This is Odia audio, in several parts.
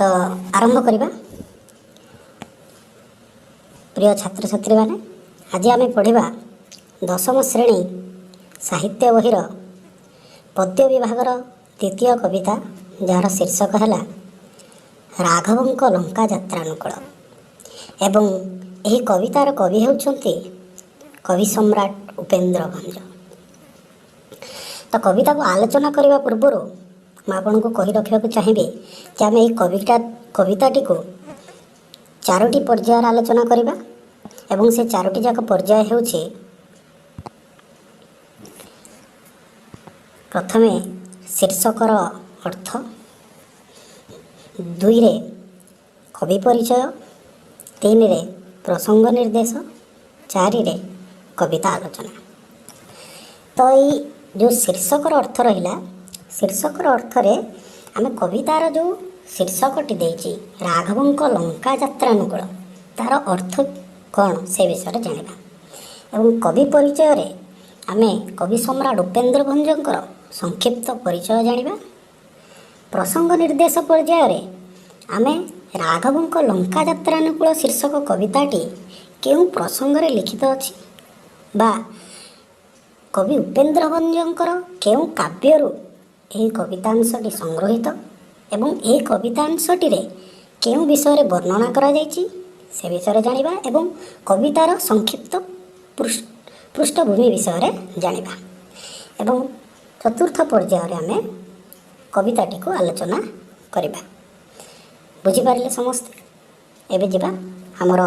ତ ଆରମ୍ଭ କରିବା। ପ୍ରିୟ ଛାତ୍ରଛାତ୍ରୀମାନେ, ଆଜି ଆମେ ପଢ଼ିବା ଦଶମ ଶ୍ରେଣୀ ସାହିତ୍ୟ ବହିର ପଦ୍ୟ ବିଭାଗର ଦ୍ୱିତୀୟ କବିତା, ଯାହାର ଶୀର୍ଷକ ହେଲା ରାଘବଙ୍କ ଲଙ୍କା ଯାତ୍ରାନୁକୂଳ, ଏବଂ ଏହି କବିତାର କବି ହେଉଛନ୍ତି କବି ସମ୍ରାଟ ଉପେନ୍ଦ୍ର ଭଞ୍ଜ। ତ କବିତାକୁ ଆଲୋଚନା କରିବା ପୂର୍ବରୁ ମୁଁ ଆପଣଙ୍କୁ କହି ରଖିବାକୁ ଚାହିଁବି ଯେ ଆମେ ଏହି କବିତାଟିକୁ ଚାରୋଟି ପର୍ଯ୍ୟାୟରେ ଆଲୋଚନା କରିବା, ଏବଂ ସେ ଚାରୋଟି ଯାକ ପର୍ଯ୍ୟାୟ ହେଉଛି: ପ୍ରଥମେ ଶୀର୍ଷକର ଅର୍ଥ, ଦୁଇରେ କବି ପରିଚୟ, ତିନିରେ ପ୍ରସଙ୍ଗ ନିର୍ଦ୍ଦେଶ, ଚାରିରେ କବିତା ଆଲୋଚନା। ତ ଏଇ ଯେଉଁ ଶୀର୍ଷକର ଅର୍ଥ ରହିଲା, ଶୀର୍ଷକର ଅର୍ଥରେ ଆମେ କବିତାର ଯେଉଁ ଶୀର୍ଷକଟି ଦେଇଛି ରାଘବଙ୍କ ଲଙ୍କା ଯାତ୍ରାନୁକୂଳ, ତା'ର ଅର୍ଥ କ'ଣ ସେ ବିଷୟରେ ଜାଣିବା, ଏବଂ କବି ପରିଚୟରେ ଆମେ କବି ସମ୍ରାଟ ଉପେନ୍ଦ୍ର ଭଞ୍ଜଙ୍କର ସଂକ୍ଷିପ୍ତ ପରିଚୟ ଜାଣିବା। ପ୍ରସଙ୍ଗ ନିର୍ଦ୍ଦେଶ ପର୍ଯ୍ୟାୟରେ ଆମେ ରାଘବଙ୍କ ଲଙ୍କା ଯାତ୍ରାନୁକୂଳ ଶୀର୍ଷକ କବିତାଟି କେଉଁ ପ୍ରସଙ୍ଗରେ ଲିଖିତ ଅଛି ବା କବି ଉପେନ୍ଦ୍ର ଭଞ୍ଜଙ୍କର କେଉଁ କାବ୍ୟରୁ ଏହି କବିତାଂଶଟି ସଂଗୃହୀତ ଏବଂ ଏହି କବିତାଂଶଟିରେ କେଉଁ ବିଷୟରେ ବର୍ଣ୍ଣନା କରାଯାଇଛି ସେ ବିଷୟରେ ଜାଣିବା, ଏବଂ କବିତାର ସଂକ୍ଷିପ୍ତ ପୃଷ୍ଠଭୂମି ବିଷୟରେ ଜାଣିବା, ଏବଂ ଚତୁର୍ଥ ପର୍ଯ୍ୟାୟରେ ଆମେ କବିତାଟିକୁ ଆଲୋଚନା କରିବା। ବୁଝିପାରିଲେ ସମସ୍ତେ? ଏବେ ଯିବା ଆମର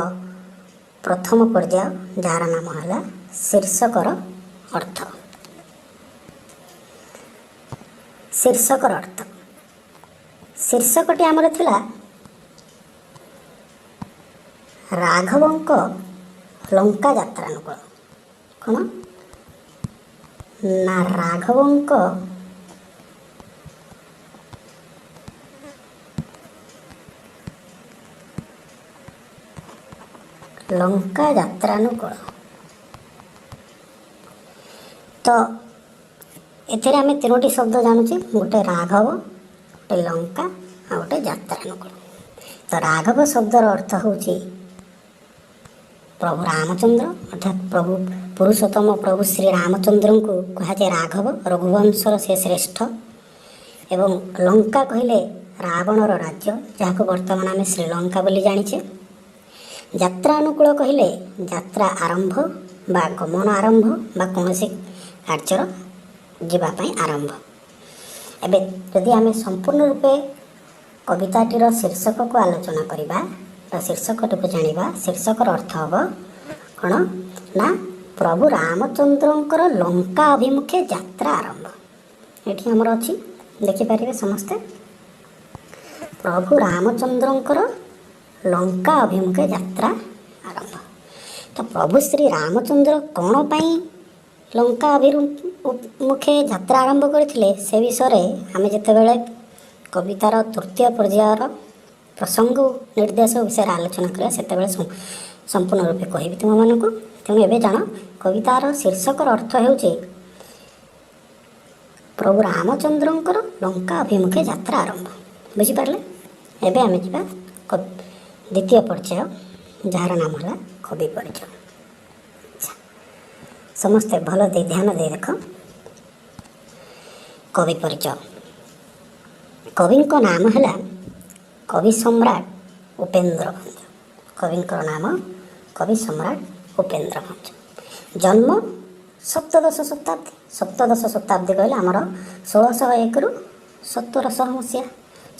ପ୍ରଥମ ପର୍ଯ୍ୟାୟ, ଯାହାର ନାମ ହେଲା ଶୀର୍ଷକର ଅର୍ଥ। ଶୀର୍ଷକର ଅର୍ଥ, ଶୀର୍ଷକଟି ଆମର ଥିଲା ରାଘବଙ୍କ ଲଙ୍କା ଯାତ୍ରାନୁକୂଳ। କ'ଣ ନା ରାଘବଙ୍କ ଲଙ୍କା ଯାତ୍ରାନୁକୂଳ। ତ ଏଥିରେ ଆମେ ତିନୋଟି ଶବ୍ଦ ଜାଣୁଛେ, ଗୋଟେ ରାଘବ, ଗୋଟେ ଲଙ୍କା, ଆଉ ଗୋଟେ ଯାତ୍ରାନୁକୂଳ। ତ ରାଘବ ଶବ୍ଦର ଅର୍ଥ ହେଉଛି ପ୍ରଭୁ ରାମଚନ୍ଦ୍ର, ଅର୍ଥାତ୍ ପ୍ରଭୁ ପୁରୁଷୋତ୍ତମ ପ୍ରଭୁ ଶ୍ରୀ ରାମଚନ୍ଦ୍ରଙ୍କୁ କୁହାଯାଏ ରାଘବ, ରଘୁବଂଶର ସେ ଶ୍ରେଷ୍ଠ। ଏବଂ ଲଙ୍କା କହିଲେ ରାବଣର ରାଜ୍ୟ, ଯାହାକୁ ବର୍ତ୍ତମାନ ଆମେ ଶ୍ରୀଲଙ୍କା ବୋଲି ଜାଣିଛେ। ଯାତ୍ରା ଅନୁକୂଳ କହିଲେ ଯାତ୍ରା ଆରମ୍ଭ ବା ଗମନ ଆରମ୍ଭ ବା କୌଣସି କାର୍ଯ୍ୟର ଯିବା ପାଇଁ ଆରମ୍ଭ। ଏବେ ଯଦି ଆମେ ସମ୍ପୂର୍ଣ୍ଣ ରୂପେ କବିତାଟିର ଶୀର୍ଷକକୁ ଆଲୋଚନା କରିବା ବା ଶୀର୍ଷକଟିକୁ ଜାଣିବା, ଶୀର୍ଷକର ଅର୍ଥ ହେବ କ'ଣ ନା ପ୍ରଭୁ ରାମଚନ୍ଦ୍ରଙ୍କର ଲଙ୍କା ଅଭିମୁଖେ ଯାତ୍ରା ଆରମ୍ଭ। ଏଠି ଆମର ଅଛି, ଦେଖିପାରିବେ ସମସ୍ତେ, ପ୍ରଭୁ ରାମଚନ୍ଦ୍ରଙ୍କର ଲଙ୍କା ଅଭିମୁଖେ ଯାତ୍ରା ଆରମ୍ଭ। ତ ପ୍ରଭୁ ଶ୍ରୀ ରାମଚନ୍ଦ୍ର କ'ଣ ପାଇଁ ଲଙ୍କା ଅଭିମୁଖେ ଯାତ୍ରା ଆରମ୍ଭ କରିଥିଲେ ସେ ବିଷୟରେ ଆମେ ଯେତେବେଳେ କବିତାର ତୃତୀୟ ପର୍ଯ୍ୟାୟର ପ୍ରସଙ୍ଗ ନିର୍ଦ୍ଦେଶ ବିଷୟରେ ଆଲୋଚନା କରିବା, ସେତେବେଳେ ସମ୍ପୂର୍ଣ୍ଣ ରୂପେ କହିବି ତୁମମାନଙ୍କୁ। ତେଣୁ ଏବେ ଜାଣ, କବିତାର ଶୀର୍ଷକର ଅର୍ଥ ହେଉଛି ପ୍ରଭୁ ରାମଚନ୍ଦ୍ରଙ୍କର ଲଙ୍କା ଅଭିମୁଖେ ଯାତ୍ରା ଆରମ୍ଭ। ବୁଝିପାରିଲେ? ଏବେ ଆମେ ଯିବା ଦ୍ୱିତୀୟ ପର୍ଯ୍ୟାୟ, ଯାହାର ନାମ ହେଲା କବି ପରିଚୟ। ଆଚ୍ଛା, ସମସ୍ତେ ଭଲ ଦେଇ ଧ୍ୟାନ ଦେଇ ଦେଖ। କବି ପରିଚୟ। କବିଙ୍କ ନାମ ହେଲା କବି ସମ୍ରାଟ ଉପେନ୍ଦ୍ର ଭଞ୍ଜ। କବିଙ୍କର ନାମ କବି ସମ୍ରାଟ ଉପେନ୍ଦ୍ର ଭଞ୍ଜ। ଜନ୍ମ ସପ୍ତଦଶ ଶତାବ୍ଦୀ। ସପ୍ତଦଶ ଶତାବ୍ଦୀ କହିଲେ ଆମର 1601ରୁ 1700 ମସିହା,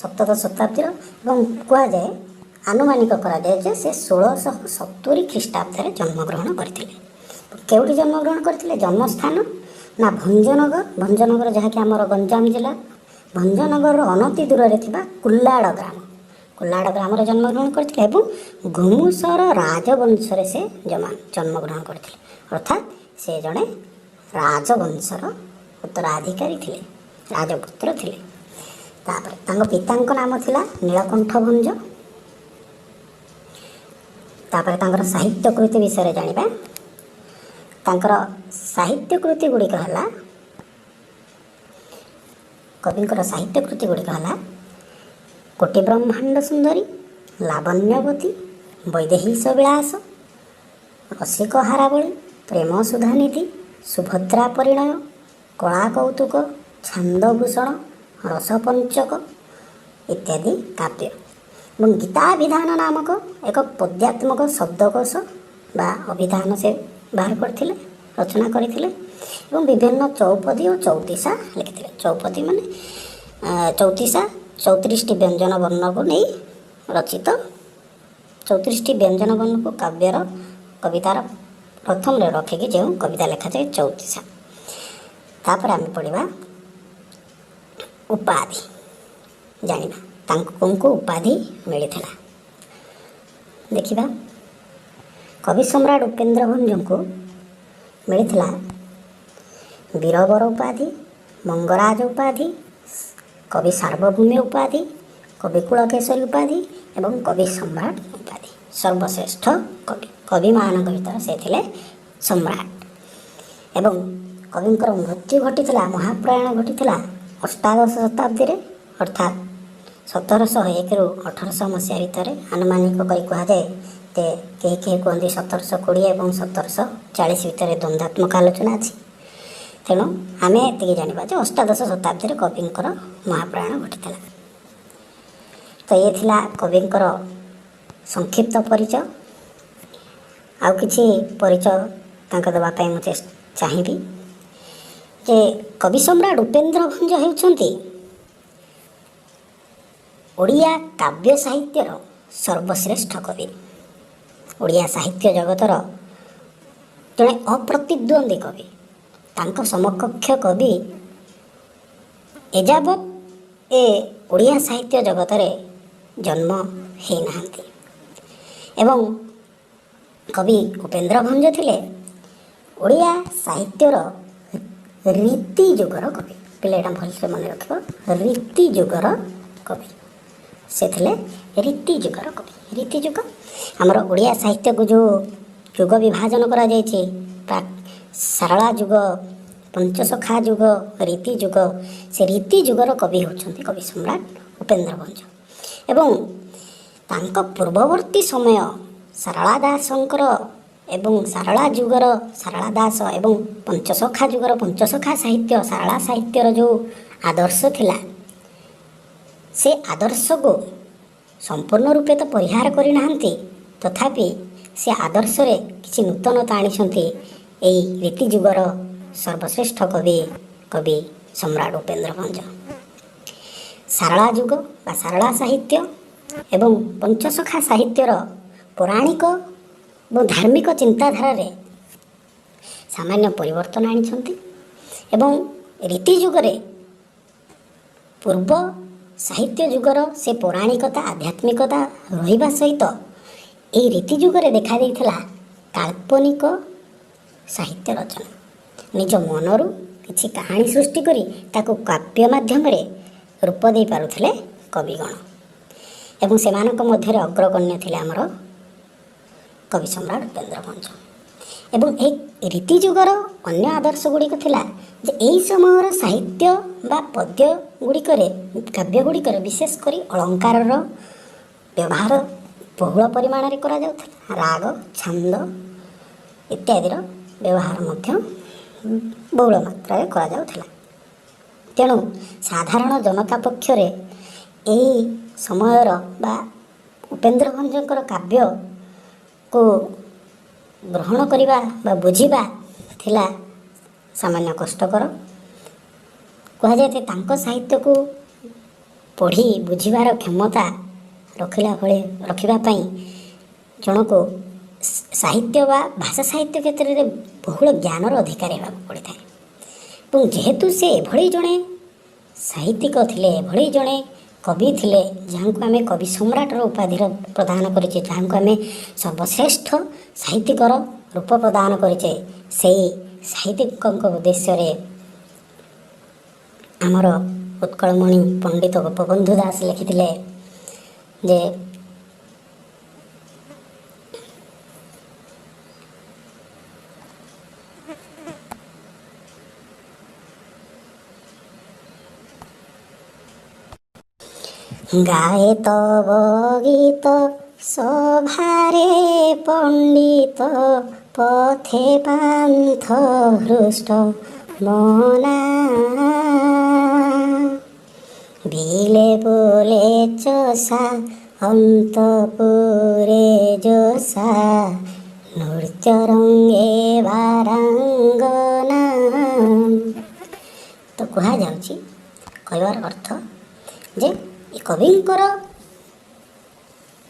ସପ୍ତଦଶ ଶତାବ୍ଦୀର। ଏବଂ କୁହାଯାଏ, ଆନୁମାନିକ କରାଯାଏ ଯେ ସେ 1670 ଖ୍ରୀଷ୍ଟାବ୍ଦରେ ଜନ୍ମଗ୍ରହଣ କରିଥିଲେ। କେଉଁଠି ଜନ୍ମଗ୍ରହଣ କରିଥିଲେ? ଜନ୍ମସ୍ଥାନ ନା ଭଞ୍ଜନଗର। ଭଞ୍ଜନଗର ଯାହାକି ଆମର ଗଞ୍ଜାମ ଜିଲ୍ଲା, ଭଞ୍ଜନଗରର ଅନତି ଦୂରରେ ଥିବା କୁଲ୍ଲାଡ଼ ଗ୍ରାମ, କୁଲ୍ଲାଡ଼ ଗ୍ରାମରେ ଜନ୍ମଗ୍ରହଣ କରିଥିଲେ ଏବଂ ଘୁମୁସର ରାଜବଂଶରେ ସେ ଜନ୍ମଗ୍ରହଣ କରିଥିଲେ। ଅର୍ଥାତ୍ ସେ ଜଣେ ରାଜବଂଶର ଉତ୍ତରାଧିକାରୀ ଥିଲେ, ରାଜପୁତ୍ର ଥିଲେ। ତାପରେ ତାଙ୍କ ପିତାଙ୍କ ନାମ ଥିଲା ନୀଳକଣ୍ଠ ଭଞ୍ଜ। ତାପରେ ତାଙ୍କର ସାହିତ୍ୟ କୃତି ବିଷୟରେ ଜାଣିବା। ତାଙ୍କର ସାହିତ୍ୟ କୃତି ଗୁଡ଼ିକ ହେଲା, କବିଙ୍କର ସାହିତ୍ୟ କୃତି ଗୁଡ଼ିକ ହେଲା କୋଟି ବ୍ରହ୍ମାଣ୍ଡ ସୁନ୍ଦରୀ, ଲାବଣ୍ୟବତୀ, ବୈଦେହୀଶ ବିଳାସ, ରସିକ ହାରାବଳୀ, ପ୍ରେମ ସୁଧାନିଧି, ସୁଭଦ୍ରା ପରିଣୟ, କଳା କୌତୁକ, ଛାନ୍ଦଭୂଷଣ, ରସପଞ୍ଚକ ଇତ୍ୟାଦି କାବ୍ୟ ଏବଂ ଗୀତାଭିଧାନ ନାମକ ଏକ ପଦ୍ୟାତ୍ମକ ଶବ୍ଦକୋଷ ବା ଅଭିଧାନ ସେ ବାହାର କରିଥିଲେ, ରଚନା କରିଥିଲେ ଏବଂ ବିଭିନ୍ନ ଚୌପଦୀ ଓ ଚଉତିଶା ଲେଖିଥିଲେ। ଚୌପଦୀ ମାନେ ଚଉତିଶା, 34ଟି ବ୍ୟଞ୍ଜନ ବର୍ଣ୍ଣକୁ ନେଇ ରଚିତ, 34ଟି ବ୍ୟଞ୍ଜନ ବର୍ଣ୍ଣକୁ କାବ୍ୟର କବିତାର ପ୍ରଥମରେ ରଖିକି ଯେଉଁ କବିତା ଲେଖାଯାଏ ଚଉତିଶା। ତାପରେ ଆମେ ପଢ଼ିବା ଉପାଧି, ଜାଣିବା ତାଙ୍କୁ କେଉଁ କେଉଁ ଉପାଧି ମିଳିଥିଲା। ଦେଖିବା, କବି ସମ୍ରାଟ ଉପେନ୍ଦ୍ର ଭଞ୍ଜଙ୍କୁ ମିଳିଥିଲା ବୀରବର ଉପାଧି, ମଙ୍ଗରାଜ ଉପାଧି, କବି ସାର୍ବଭୌମ୍ୟ ଉପାଧି, କବି କୁଳକେଶରୀ ଉପାଧି ଏବଂ କବି ସମ୍ରାଟ ଉପାଧି। ସର୍ବଶ୍ରେଷ୍ଠ କବି, କବିମାନଙ୍କ ଭିତରେ ସେ ଥିଲେ ସମ୍ରାଟ। ଏବଂ କବିଙ୍କର ମୃତ୍ୟୁ ଘଟିଥିଲା, ମହାପ୍ରୟାଣ ଘଟିଥିଲା ଅଷ୍ଟାଦଶ ଶତାବ୍ଦୀରେ, ଅର୍ଥାତ୍ 1701ରୁ 1800 ମସିହା ଭିତରେ ଆନୁମାନିକ କରି କୁହାଯାଏ ଯେ କେହି କେହି କୁହନ୍ତି 1720 ଏବଂ 1740 ଭିତରେ ଦ୍ୱନ୍ଦ୍ୱାତ୍ମକ ଆଲୋଚନା ଅଛି। ତେଣୁ ଆମେ ଏତିକି ଜାଣିବା ଯେ ଅଷ୍ଟାଦଶ ଶତାବ୍ଦୀରେ କବିଙ୍କର ମହାପ୍ରୟାଣ ଘଟିଥିଲା। ତ ଇଏ ଥିଲା କବିଙ୍କର ସଂକ୍ଷିପ୍ତ ପରିଚୟ। ଆଉ କିଛି ପରିଚୟ ତାଙ୍କ ଦେବା ପାଇଁ ମୁଁ ଚାହିଁବି ଯେ କବି ସମ୍ରାଟ ଉପେନ୍ଦ୍ର ଭଞ୍ଜ ହେଉଛନ୍ତି ଓଡ଼ିଆ କାବ୍ୟ ସାହିତ୍ୟର ସର୍ବଶ୍ରେଷ୍ଠ କବି, ଓଡ଼ିଆ ସାହିତ୍ୟ ଜଗତର ଜଣେ ଅପ୍ରତିଦ୍ୱନ୍ଦ୍ୱୀ କବି। ତାଙ୍କ ସମକକ୍ଷ କବି ଏଯାବତ୍ ଏ ଓଡ଼ିଆ ସାହିତ୍ୟ ଜଗତରେ ଜନ୍ମ ହେଇନାହାନ୍ତି। ଏବଂ କବି ଉପେନ୍ଦ୍ର ଭଞ୍ଜ ଥିଲେ ଓଡ଼ିଆ ସାହିତ୍ୟର ରୀତି ଯୁଗର କବି। ପିଲା ଏଇଟା ଭଲସେ ମନେ ରଖିବ, ରୀତି ଯୁଗର କବି ସେ ଥିଲେ, ରୀତି ଯୁଗର କବି। ରୀତି ଯୁଗ ଆମର ଓଡ଼ିଆ ସାହିତ୍ୟକୁ ଯେଉଁ ଯୁଗ ବିଭାଜନ କରାଯାଇଛି, ସାରଳା ଯୁଗ, ପଞ୍ଚସଖା ଯୁଗ, ରୀତି ଯୁଗ, ସେ ରୀତି ଯୁଗର କବି ହେଉଛନ୍ତି କବି ସମ୍ରାଟ ଉପେନ୍ଦ୍ର ଭଞ୍ଜ। ଏବଂ ତାଙ୍କ ପୂର୍ବବର୍ତ୍ତୀ ସମୟ ସାରଳା ଦାସଙ୍କର ଏବଂ ସାରଳା ଯୁଗର ସାରଳା ଦାସ ଏବଂ ପଞ୍ଚସଖା ଯୁଗର ପଞ୍ଚସଖା ସାହିତ୍ୟ, ସାରଳା ସାହିତ୍ୟର ଯେଉଁ ଆଦର୍ଶ ଥିଲା, ସେ ଆଦର୍ଶକୁ ସମ୍ପୂର୍ଣ୍ଣ ରୂପେ ତ ପରିହାର କରିନାହାନ୍ତି, ତଥାପି ସେ ଆଦର୍ଶରେ କିଛି ନୂତନତା ଆଣିଛନ୍ତି ଏଇ ରୀତି ଯୁଗର ସର୍ବଶ୍ରେଷ୍ଠ କବି, କବି ସମ୍ରାଟ ଉପେନ୍ଦ୍ର ଭଞ୍ଜ। ସାରଳା ଯୁଗ ବା ସାରଳା ସାହିତ୍ୟ ଏବଂ ପଞ୍ଚସଖା ସାହିତ୍ୟର ପୌରାଣିକ ଏବଂ ଧାର୍ମିକ ଚିନ୍ତାଧାରାରେ ସାମାନ୍ୟ ପରିବର୍ତ୍ତନ ଆଣିଛନ୍ତି ଏବଂ ରୀତି ଯୁଗରେ ପୂର୍ବ ସାହିତ୍ୟ ଯୁଗର ସେ ପୌରାଣିକତା, ଆଧ୍ୟାତ୍ମିକତା ରହିବା ସହିତ ଏହି ରୀତି ଯୁଗରେ ଦେଖାଦେଇଥିଲା କାଳ୍ପନିକ ସାହିତ୍ୟ ରଚନା। ନିଜ ମନରୁ କିଛି କାହାଣୀ ସୃଷ୍ଟି କରି ତାକୁ କାବ୍ୟ ମାଧ୍ୟମରେ ରୂପ ଦେଇପାରୁଥିଲେ କବିଗଣ ଏବଂ ସେମାନଙ୍କ ମଧ୍ୟରେ ଅଗ୍ରଗଣ୍ୟ ଥିଲେ ଆମର କବି ସମ୍ରାଟ ଉପେନ୍ଦ୍ର ଭଞ୍ଜ। ଏବଂ ଏହି ରୀତି ଯୁଗର ଅନ୍ୟ ଆଦର୍ଶ ଗୁଡ଼ିକ ଥିଲା ଯେ ଏହି ସମୟର ସାହିତ୍ୟ ବା ପଦ୍ୟ ଗୁଡ଼ିକରେ, କାବ୍ୟ ଗୁଡ଼ିକରେ ବିଶେଷ କରି ଅଳଙ୍କାରର ବ୍ୟବହାର ବହୁଳ ପରିମାଣରେ କରାଯାଉଥିଲା। ରାଗ, ଛାନ୍ଦ ଇତ୍ୟାଦିର ବ୍ୟବହାର ମଧ୍ୟ ବହୁଳ ମାତ୍ରାରେ କରାଯାଉଥିଲା। ତେଣୁ ସାଧାରଣ ଜନତା ପକ୍ଷରେ ଏହି ସମୟର ବା ଉପେନ୍ଦ୍ର ଭଞ୍ଜଙ୍କର କାବ୍ୟକୁ ଗ୍ରହଣ କରିବା ବା ବୁଝିବା ଥିଲା ସାମାନ୍ୟ କଷ୍ଟକର। କୁହାଯାଇଥାଏ ତାଙ୍କ ସାହିତ୍ୟକୁ ପଢ଼ି ବୁଝିବାର କ୍ଷମତା ରଖିଲା ଭଳି ରଖିବା ପାଇଁ ଜଣକୁ ସାହିତ୍ୟ ବା ଭାଷା ସାହିତ୍ୟ କ୍ଷେତ୍ରରେ ବହୁଳ ଜ୍ଞାନର ଅଧିକାରୀ ହେବାକୁ ପଡ଼ିଥାଏ। ଏବଂ ଯେହେତୁ ସେ ଏଭଳି ଜଣେ ସାହିତ୍ୟିକ ଥିଲେ, ଏଭଳି ଜଣେ କବି ଥିଲେ, ଯାହାଙ୍କୁ ଆମେ କବି ସମ୍ରାଟର ଉପାଧିର ପ୍ରଦାନ କରିଛେ, ଯାହାଙ୍କୁ ଆମେ ସର୍ବଶ୍ରେଷ୍ଠ ସାହିତ୍ୟିକର ରୂପ ପ୍ରଦାନ କରିଛେ, ସେଇ ସାହିତ୍ୟିକଙ୍କ ଉଦ୍ଦେଶ୍ୟରେ ଆମର ଉତ୍କଳମଣି ପଣ୍ଡିତ ଗୋପବନ୍ଧୁ ଦାସ ଲେଖିଥିଲେ ଯେ ଗାଏ ତବ ଗୀତ ସଭାରେ ପଣ୍ଡିତ, ପଥେ ପାନ୍ଥ ହୃଷ୍ଟ ମନା। ବିଲେ ବୁଲେ ଚଷା, ଅନ୍ତପୁରେ ଯୋଷା, ନୃତ୍ୟ ରଙ୍ଗେ ବାରାଙ୍ଗନା। ତ କୁହାଯାଉଛି, କହିବାର ଅର୍ଥ ଯେ ଏ କବିଙ୍କର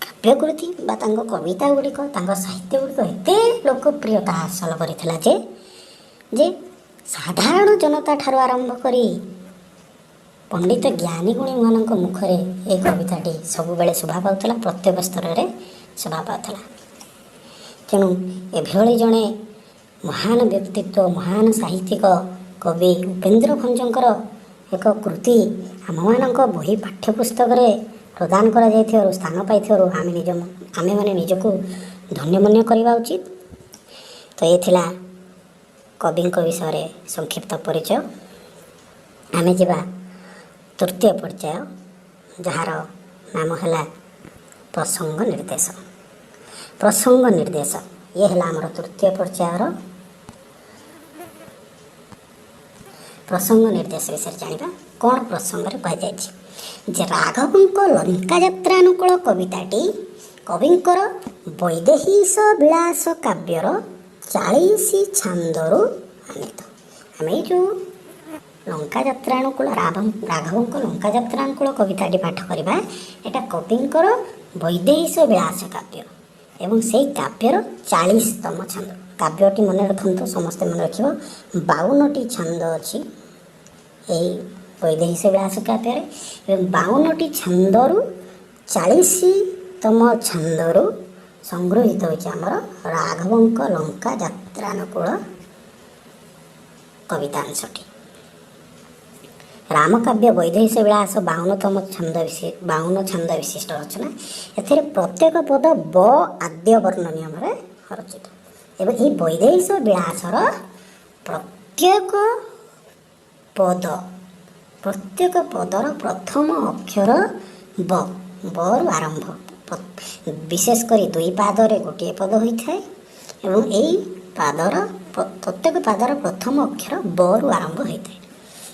କାବ୍ୟକୃତି ବା ତାଙ୍କ କବିତା ଗୁଡ଼ିକ, ତାଙ୍କ ସାହିତ୍ୟ ଗୁଡ଼ିକ ଏତେ ଲୋକପ୍ରିୟତା ହାସଲ କରିଥିଲା ଯେ ସାଧାରଣ ଜନତା ଠାରୁ ଆରମ୍ଭ କରି ପଣ୍ଡିତ ଜ୍ଞାନୀ ଗୁଣୀମାନଙ୍କ ମୁଖରେ ଏ କବିତାଟି ସବୁବେଳେ ଶୋଭା ପାଉଥିଲା, ପ୍ରତ୍ୟେକ ସ୍ତରରେ ଶୋଭା ପାଉଥିଲା। ତେଣୁ ଏଭଳି ଜଣେ ମହାନ ବ୍ୟକ୍ତିତ୍ୱ, ମହାନ ସାହିତ୍ୟିକ କବି ଉପେନ୍ଦ୍ର ଭଞ୍ଜଙ୍କର ଏକ କୃତି ଆମମାନଙ୍କ ବହି ପାଠ୍ୟପୁସ୍ତକରେ ପ୍ରଦାନ କରାଯାଇଥିବାରୁ, ସ୍ଥାନ ପାଇଥିବାରୁ ଆମେମାନେ ନିଜକୁ ଧନ୍ୟ ମନେ କରିବା ଉଚିତ। ତ ଏ ଥିଲା କବିଙ୍କ ବିଷୟରେ ସଂକ୍ଷିପ୍ତ ପରିଚୟ। ଆମେ ଯିବା ତୃତୀୟ ପର୍ଯ୍ୟାୟ, ଯାହାର ନାମ ହେଲା ପ୍ରସଙ୍ଗ ନିର୍ଦ୍ଦେଶ। ପ୍ରସଙ୍ଗ ନିର୍ଦ୍ଦେଶ, ଇଏ ହେଲା ଆମର ତୃତୀୟ ପର୍ଯ୍ୟାୟର ପ୍ରସଙ୍ଗ ନିର୍ଦ୍ଦେଶ ବିଷୟରେ ଜାଣିବା। କ'ଣ ପ୍ରସଙ୍ଗରେ କୁହାଯାଇଛି ଯେ ରାଘବଙ୍କ ଲଙ୍କା ଯାତ୍ରାନୁକୂଳ କବିତାଟି କବିଙ୍କର ବୈଦେହୀଶ ବିଳାସ କାବ୍ୟର 40 ଛାନ୍ଦରୁ ଆନିତ। ଆମେ ଏଇ ଯେଉଁ ଲଙ୍କା ଯାତ୍ରାନୁକୂଳ, ରାଘବଙ୍କ ଲଙ୍କା ଯାତ୍ରାନୁକୂଳ କବିତାଟି ପାଠ କରିବା, ଏଇଟା କବିଙ୍କର ବୈଦେହୀଶ ବିଳାସ କାବ୍ୟ ଏବଂ ସେଇ କାବ୍ୟର 40ତମ ଛାନ୍ଦ। କାବ୍ୟଟି ମନେ ରଖନ୍ତୁ, ସମସ୍ତେ ମନେ ରଖିବ, 52ଟି ଛାନ୍ଦ ଅଛି ଏହି ବୈଦେହୀଶ ବିଳାସ କାବ୍ୟରେ ଏବଂ 52ଟି ଛାନ୍ଦରୁ 40ତମ ଛାନ୍ଦରୁ ସଂଗୃହୀତ ହୋଇଛି ଆମର ରାଘବଙ୍କ ଲଙ୍କା ଯାତ୍ରାନୁକୂଳ କବିତାଂଶଟି। ରାମକାବ୍ୟ ବୈଦେହୀଶ ବିଳାସ 52ତମ ଛାନ୍ଦ, 52 ଛାନ୍ଦ ବିଶିଷ୍ଟ ରଚନା। ଏଥିରେ ପ୍ରତ୍ୟେକ ପଦ ବ ଆଦ୍ୟ ବର୍ଣ୍ଣ ନିୟମରେ ରଚିତ ଏବଂ ଏହି ବୈଦେହୀଶ ବିଳାସର ପ୍ରତ୍ୟେକ ପଦର ପ୍ରଥମ ଅକ୍ଷର ବ, ବରୁ ଆରମ୍ଭ। ବିଶେଷ କରି ଦୁଇ ପାଦରେ ଗୋଟିଏ ପଦ ହୋଇଥାଏ ଏବଂ ଏଇ ପାଦର ପ୍ରତ୍ୟେକ ପାଦର ପ୍ରଥମ ଅକ୍ଷର ବରୁ ଆରମ୍ଭ ହୋଇଥାଏ।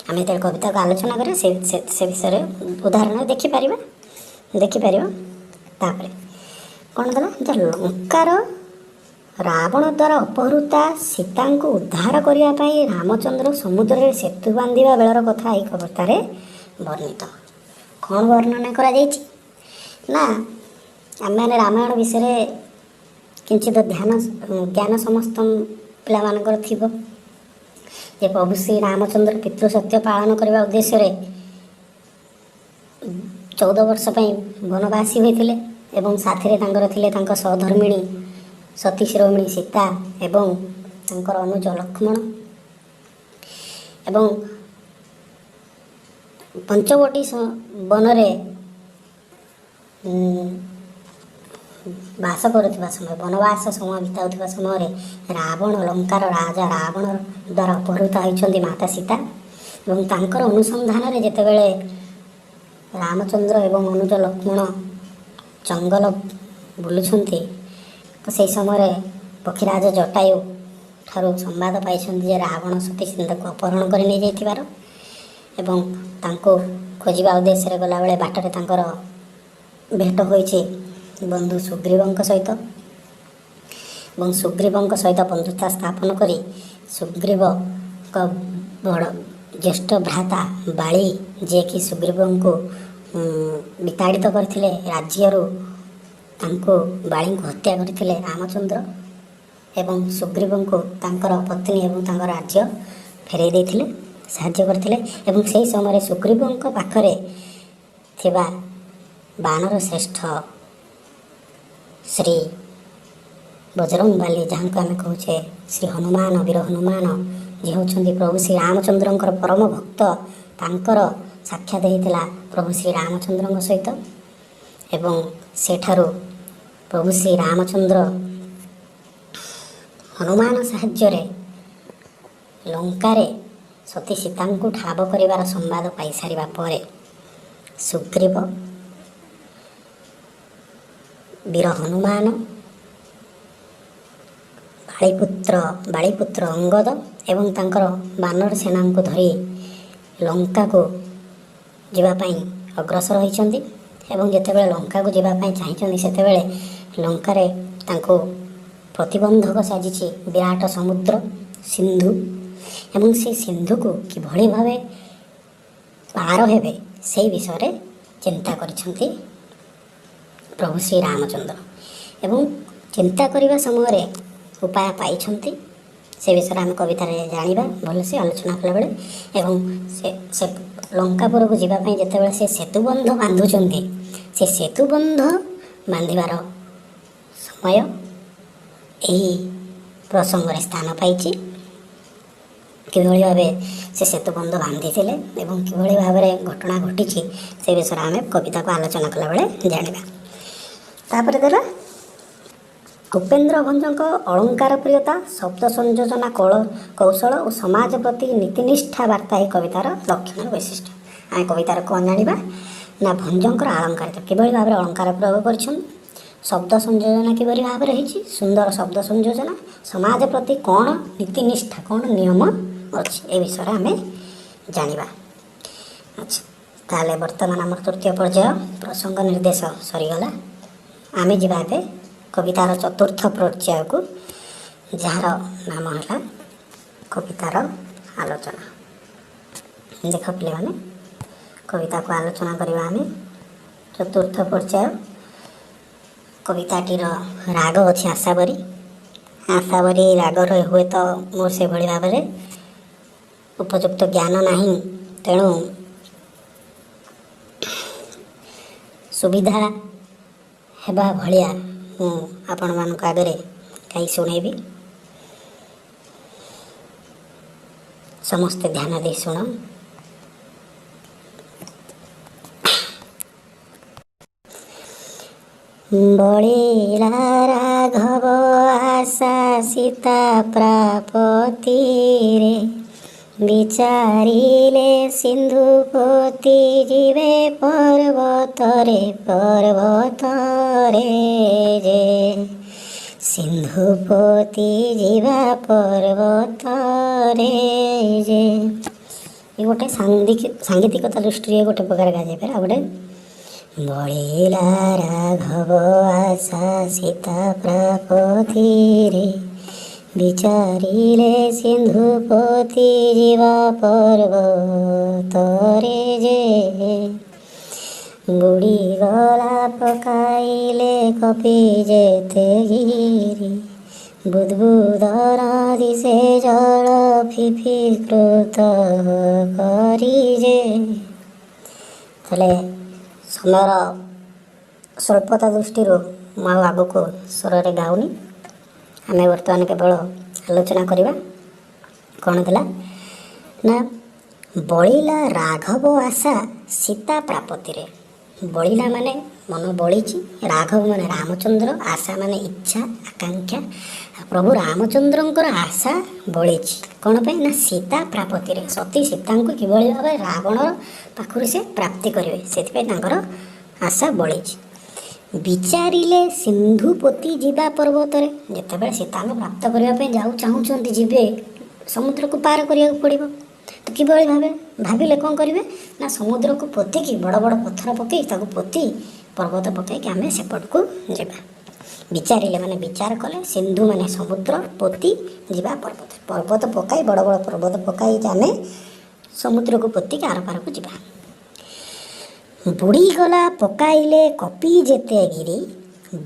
ଆମେ ଯେତେବେଳେ କବିତାକୁ ଆଲୋଚନା କରିବା, ସେ ବିଷୟରେ ଉଦାହରଣ ଦେଖିପାରିବା। ତାପରେ କ'ଣ ଦେଲା ଯେ ଲଙ୍କାର ରାବଣ ଦ୍ୱାରା ଅପହୃତା ସୀତାଙ୍କୁ ଉଦ୍ଧାର କରିବା ପାଇଁ ରାମଚନ୍ଦ୍ର ସମୁଦ୍ରରେ ସେତୁ ବାନ୍ଧିବା ବେଳର କଥା ଏହି କବିତାରେ ବର୍ଣ୍ଣିତ। କ'ଣ ବର୍ଣ୍ଣନା କରାଯାଇଛି ନା, ଆମେମାନେ ରାମାୟଣ ବିଷୟରେ କିଞ୍ଚିତ ଜ୍ଞାନ ସମସ୍ତ ପିଲାମାନଙ୍କର ଥିବ ଯେ ପ୍ରଭୁ ଶ୍ରୀ ରାମଚନ୍ଦ୍ର ପିତୃସତ୍ୟ ପାଳନ କରିବା ଉଦ୍ଦେଶ୍ୟରେ 14 ବର୍ଷ ପାଇଁ ବନବାସୀ ହୋଇଥିଲେ ଏବଂ ସାଥିରେ ତାଙ୍କର ଥିଲେ ତାଙ୍କ ସହଧର୍ମିଣୀ ସତୀ ଶିରୋମଣି ସୀତା ଏବଂ ତାଙ୍କର ଅନୁଜ ଲକ୍ଷ୍ମଣ ଏବଂ ପଞ୍ଚବଟୀ ବନରେ ବାସ କରୁଥିବା ସମୟ, ବନବାସ ସମୟ ବିତାଉଥିବା ସମୟରେ ରାବଣ, ଲଙ୍କାର ରାଜା ରାବଣ ଦ୍ୱାରା ଅପହୃତ ହୋଇଛନ୍ତି ମାତା ସୀତା ଏବଂ ତାଙ୍କର ଅନୁସନ୍ଧାନରେ ଯେତେବେଳେ ରାମଚନ୍ଦ୍ର ଏବଂ ଅନୁଜ ଲକ୍ଷ୍ମଣ ଜଙ୍ଗଲ ବୁଲୁଛନ୍ତି, ତ ସେହି ସମୟରେ ପକ୍ଷୀରାଜ ଜଟାୟୁ ଠାରୁ ସମ୍ବାଦ ପାଇଛନ୍ତି ଯେ ରାବଣ ସତୀ ସୀତାଙ୍କୁ ଅପହରଣ କରି ନେଇଯାଇଥିବାର ଏବଂ ତାଙ୍କୁ ଖୋଜିବା ଉଦ୍ଦେଶ୍ୟରେ ଗଲାବେଳେ ବାଟରେ ତାଙ୍କର ଭେଟ ହୋଇଛି ବନ୍ଧୁ ସୁଗ୍ରୀବଙ୍କ ସହିତ ଏବଂ ସୁଗ୍ରୀବଙ୍କ ସହିତ ବନ୍ଧୁତା ସ୍ଥାପନ କରି ସୁଗ୍ରୀବଙ୍କ ବଡ଼ ଜ୍ୟେଷ୍ଠ ଭ୍ରାତା ବାଳି, ଯିଏକି ସୁଗ୍ରୀବଙ୍କୁ ବିତାଡ଼ିତ କରିଥିଲେ ରାଜ୍ୟରୁ, ତାଙ୍କୁ ବାଳିଙ୍କୁ ହତ୍ୟା କରିଥିଲେ ରାମଚନ୍ଦ୍ର ଏବଂ ସୁଗ୍ରୀବଙ୍କୁ ତାଙ୍କର ପତ୍ନୀ ଏବଂ ତାଙ୍କ ରାଜ୍ୟ ଫେରାଇ ଦେଇଥିଲେ, ସାହାଯ୍ୟ କରିଥିଲେ। ଏବଂ ସେହି ସମୟରେ ସୁଗ୍ରୀବଙ୍କ ପାଖରେ ଥିବା ବାନର ଶ୍ରେଷ୍ଠ ଶ୍ରୀ ବଜରଙ୍ଗବାଲି, ଯାହାଙ୍କୁ ଆମେ କହୁଛେ ଶ୍ରୀ ହନୁମାନ, ବୀର ହନୁମାନ, ଯିଏ ହେଉଛନ୍ତି ପ୍ରଭୁ ଶ୍ରୀ ରାମଚନ୍ଦ୍ରଙ୍କର ପରମ ଭକ୍ତ, ତାଙ୍କର ସାକ୍ଷାତ ହେଇଥିଲା ପ୍ରଭୁ ଶ୍ରୀ ରାମଚନ୍ଦ୍ରଙ୍କ ସହିତ ଏବଂ ସେଠାରୁ ପ୍ରଭୁ ଶ୍ରୀ ରାମଚନ୍ଦ୍ର ହନୁମାନ ସାହାଯ୍ୟରେ ଲଙ୍କାରେ ସତୀ ସୀତାଙ୍କୁ ଠାବ କରିବାର ସମ୍ବାଦ ପାଇସାରିବା ପରେ ସୁଗ୍ରୀବ ବୀର ହନୁମାନ, ବାଳିପୁତ୍ର ଅଙ୍ଗଦ ଏବଂ ତାଙ୍କର ବାନର ସେନାଙ୍କୁ ଧରି ଲଙ୍କାକୁ ଯିବା ପାଇଁ ଅଗ୍ରସର ହୋଇଛନ୍ତି। ଏବଂ ଯେତେବେଳେ ଲଙ୍କାକୁ ଯିବା ପାଇଁ ଚାହିଁଛନ୍ତି, ସେତେବେଳେ ଲଙ୍କାରେ ତାଙ୍କୁ ପ୍ରତିବନ୍ଧକ ସାଜିଛି ବିରାଟ ସମୁଦ୍ର ସିନ୍ଧୁ। ଏବଂ ସେ ସିନ୍ଧୁକୁ କିଭଳି ଭାବେ ପାର ହେବେ, ସେଇ ବିଷୟରେ ଚିନ୍ତା କରିଛନ୍ତି ପ୍ରଭୁ ଶ୍ରୀରାମଚନ୍ଦ୍ର ଏବଂ ଚିନ୍ତା କରିବା ସମୟରେ ଉପାୟ ପାଇଛନ୍ତି। ସେ ବିଷୟରେ ଆମେ କବିତାରେ ଜାଣିବା ଭଲସେ ଆଲୋଚନା କଲାବେଳେ। ଏବଂ ସେ ଲଙ୍କାପୁରକୁ ଯିବା ପାଇଁ ଯେତେବେଳେ ସେ ସେତୁବନ୍ଧ ବାନ୍ଧୁଛନ୍ତି, ସେ ସେତୁବନ୍ଧ ବାନ୍ଧିବାର ସମୟ ଏହି ପ୍ରସଙ୍ଗରେ ସ୍ଥାନ ପାଇଛି। କିଭଳି ଭାବେ ସେ ସେତୁବନ୍ଧ ବାନ୍ଧିଥିଲେ ଏବଂ କିଭଳି ଭାବରେ ଘଟଣା ଘଟିଛି, ସେ ବିଷୟରେ ଆମେ କବିତାକୁ ଆଲୋଚନା କଲାବେଳେ ଜାଣିବା। ତାପରେ ଦେଲା ଉପେନ୍ଦ୍ର ଭଞ୍ଜଙ୍କ ଅଳଙ୍କାର ପ୍ରିୟତା, ଶବ୍ଦ ସଂଯୋଜନା କଳ କୌଶଳ ଓ ସମାଜ ପ୍ରତି ନୀତିନିଷ୍ଠା ବାର୍ତ୍ତା ଏହି କବିତାର ଲକ୍ଷଣ ବୈଶିଷ୍ଟ୍ୟ। ଆମେ କବିତାର କ'ଣ ଜାଣିବା ନା ଭଞ୍ଜଙ୍କର ଆଳଙ୍କାରିତ, କିଭଳି ଭାବରେ ଅଳଙ୍କାର ପ୍ରୟୋଗ କରିଛନ୍ତି, ଶବ୍ଦ ସଂଯୋଜନା କିଭଳି ଭାବରେ ହେଇଛି, ସୁନ୍ଦର ଶବ୍ଦ ସଂଯୋଜନା, ସମାଜ ପ୍ରତି କ'ଣ ନୀତିନିଷ୍ଠା, କ'ଣ ନିୟମ ଅଛି, ଏ ବିଷୟରେ ଆମେ ଜାଣିବା। ଆଚ୍ଛା, ତାହେଲେ ବର୍ତ୍ତମାନ ଆମର ତୃତୀୟ ପର୍ଯ୍ୟାୟ ପ୍ରସଙ୍ଗ ନିର୍ଦ୍ଦେଶ ସରିଗଲା। ଆମେ ଯିବା ଏବେ କବିତାର ଚତୁର୍ଥ ପର୍ଯ୍ୟାୟକୁ, ଯାହାର ନାମ ହେଲା କବିତାର ଆଲୋଚନା। ଦେଖ ପିଲାମାନେ, କବିତାକୁ ଆଲୋଚନା କରିବା ଆମେ। ଚତୁର୍ଥ ପର୍ଯ୍ୟାୟ। କବିତାଟିର ରାଗ ଅଛି ଆଶାବରୀ। ଆଶାବରୀ ରାଗର ହୁଏତ ମୋର ସେଭଳି ଭାବରେ ଉପଯୁକ୍ତ ଜ୍ଞାନ ନାହିଁ, ତେଣୁ ସୁବିଧା ହେବା ଭଳିଆ ମୁଁ ଆପଣମାନଙ୍କ ଆଗରେ ଗାଇ ଶୁଣେଇବି। ସମସ୍ତେ ଧ୍ୟାନ ଦେଇ ଶୁଣ। ବଳିଲା ରାଘବ ଆଶା ସୀତା ପ୍ରାପତିରେ, ବିଚାରିଲେ ସିନ୍ଧୁପତି ଯିବେ ପର୍ବତରେ, ପର୍ବତରେ ଯେ, ସିନ୍ଧୁପତି ଯିବା ପର୍ବତରେ ଯେ। ଏ ଗୋଟେ ସାଙ୍ଗୀତିକତା ଦୃଷ୍ଟିରେ ଗୋଟେ ପ୍ରକାର ଗାଯାଇପାରେ। ଆଉ ଗୋଟେ, ବଳିଲା ରାଘବ ଆଶା ସୀତା ପ୍ରାପତିରେ, ବିଚାରିଲେ ସିନ୍ଧୁପତି ଯିବା ପର୍ବତରେ ଯେ, ବୁଡ଼ିଗଲା ପକାଇଲେ କପି ଯେତେ ଗିରି, ବୁଦ୍ବୁଦର ଦିଶେ ଜଳ ଫିଫିକୃତ କରି ଯେ। ତାହେଲେ ସମୟର ସ୍ୱଳ୍ପତା ଦୃଷ୍ଟିରୁ ମୁଁ ଆଉ ଆଗକୁ ସ୍ୱରରେ ଗାଉନି। ଆମେ ବର୍ତ୍ତମାନ କେବଳ ଆଲୋଚନା କରିବା। କ'ଣ ଥିଲା ନା ବଳିଲା ରାଘବ ଆଶା ସୀତା ପ୍ରାପତିରେ। ବଳିଲା ମାନେ ମନ ବଳିଛି, ରାଘବ ମାନେ ରାମଚନ୍ଦ୍ର, ଆଶା ମାନେ ଇଚ୍ଛା, ଆକାଂକ୍ଷା। ପ୍ରଭୁ ରାମଚନ୍ଦ୍ରଙ୍କର ଆଶା ବଳିଛି କ'ଣ ପାଇଁ ନା ସୀତା ପ୍ରାପତିରେ, ସତୀ ସୀତାଙ୍କୁ କିଭଳି ଭାବେ ରାବଣର ପାଖରୁ ସେ ପ୍ରାପ୍ତି କରିବେ, ସେଥିପାଇଁ ତାଙ୍କର ଆଶା ବଳିଛି। ବିଚାରିଲେ ସିନ୍ଧୁପତି ଯିବା ପର୍ବତରେ। ଯେତେବେଳେ ସୀତାଙ୍କୁ ପ୍ରାପ୍ତ କରିବା ପାଇଁ ଯାଉ ଚାହୁଁଛନ୍ତି ଯିବେ, ସମୁଦ୍ରକୁ ପାର କରିବାକୁ ପଡ଼ିବ। ତ କିଭଳି ଭାବେ ଭାବିଲେ କ'ଣ କରିବେ ନା ସମୁଦ୍ରକୁ ପୋତିକି, ବଡ଼ ବଡ଼ ପଥର ପକାଇ ତାକୁ ପୋତି, ପର୍ବତ ପକାଇକି ଆମେ ସେପଟକୁ ଯିବା। ବିଚାରିଲେ ମାନେ ବିଚାର କଲେ, ସିନ୍ଧୁ ମାନେ ସମୁଦ୍ର, ପୋତି ଯିବା ପର୍ବତ, ପର୍ବତ ପକାଇ, ବଡ଼ ବଡ଼ ପର୍ବତ ପକାଇ ଆମେ ସମୁଦ୍ରକୁ ପୋତିକି ଆର ପାରକୁ ଯିବା। ବୁଡ଼ିଗଲା ପକାଇଲେ କପି ଯେତେ ଗିରି,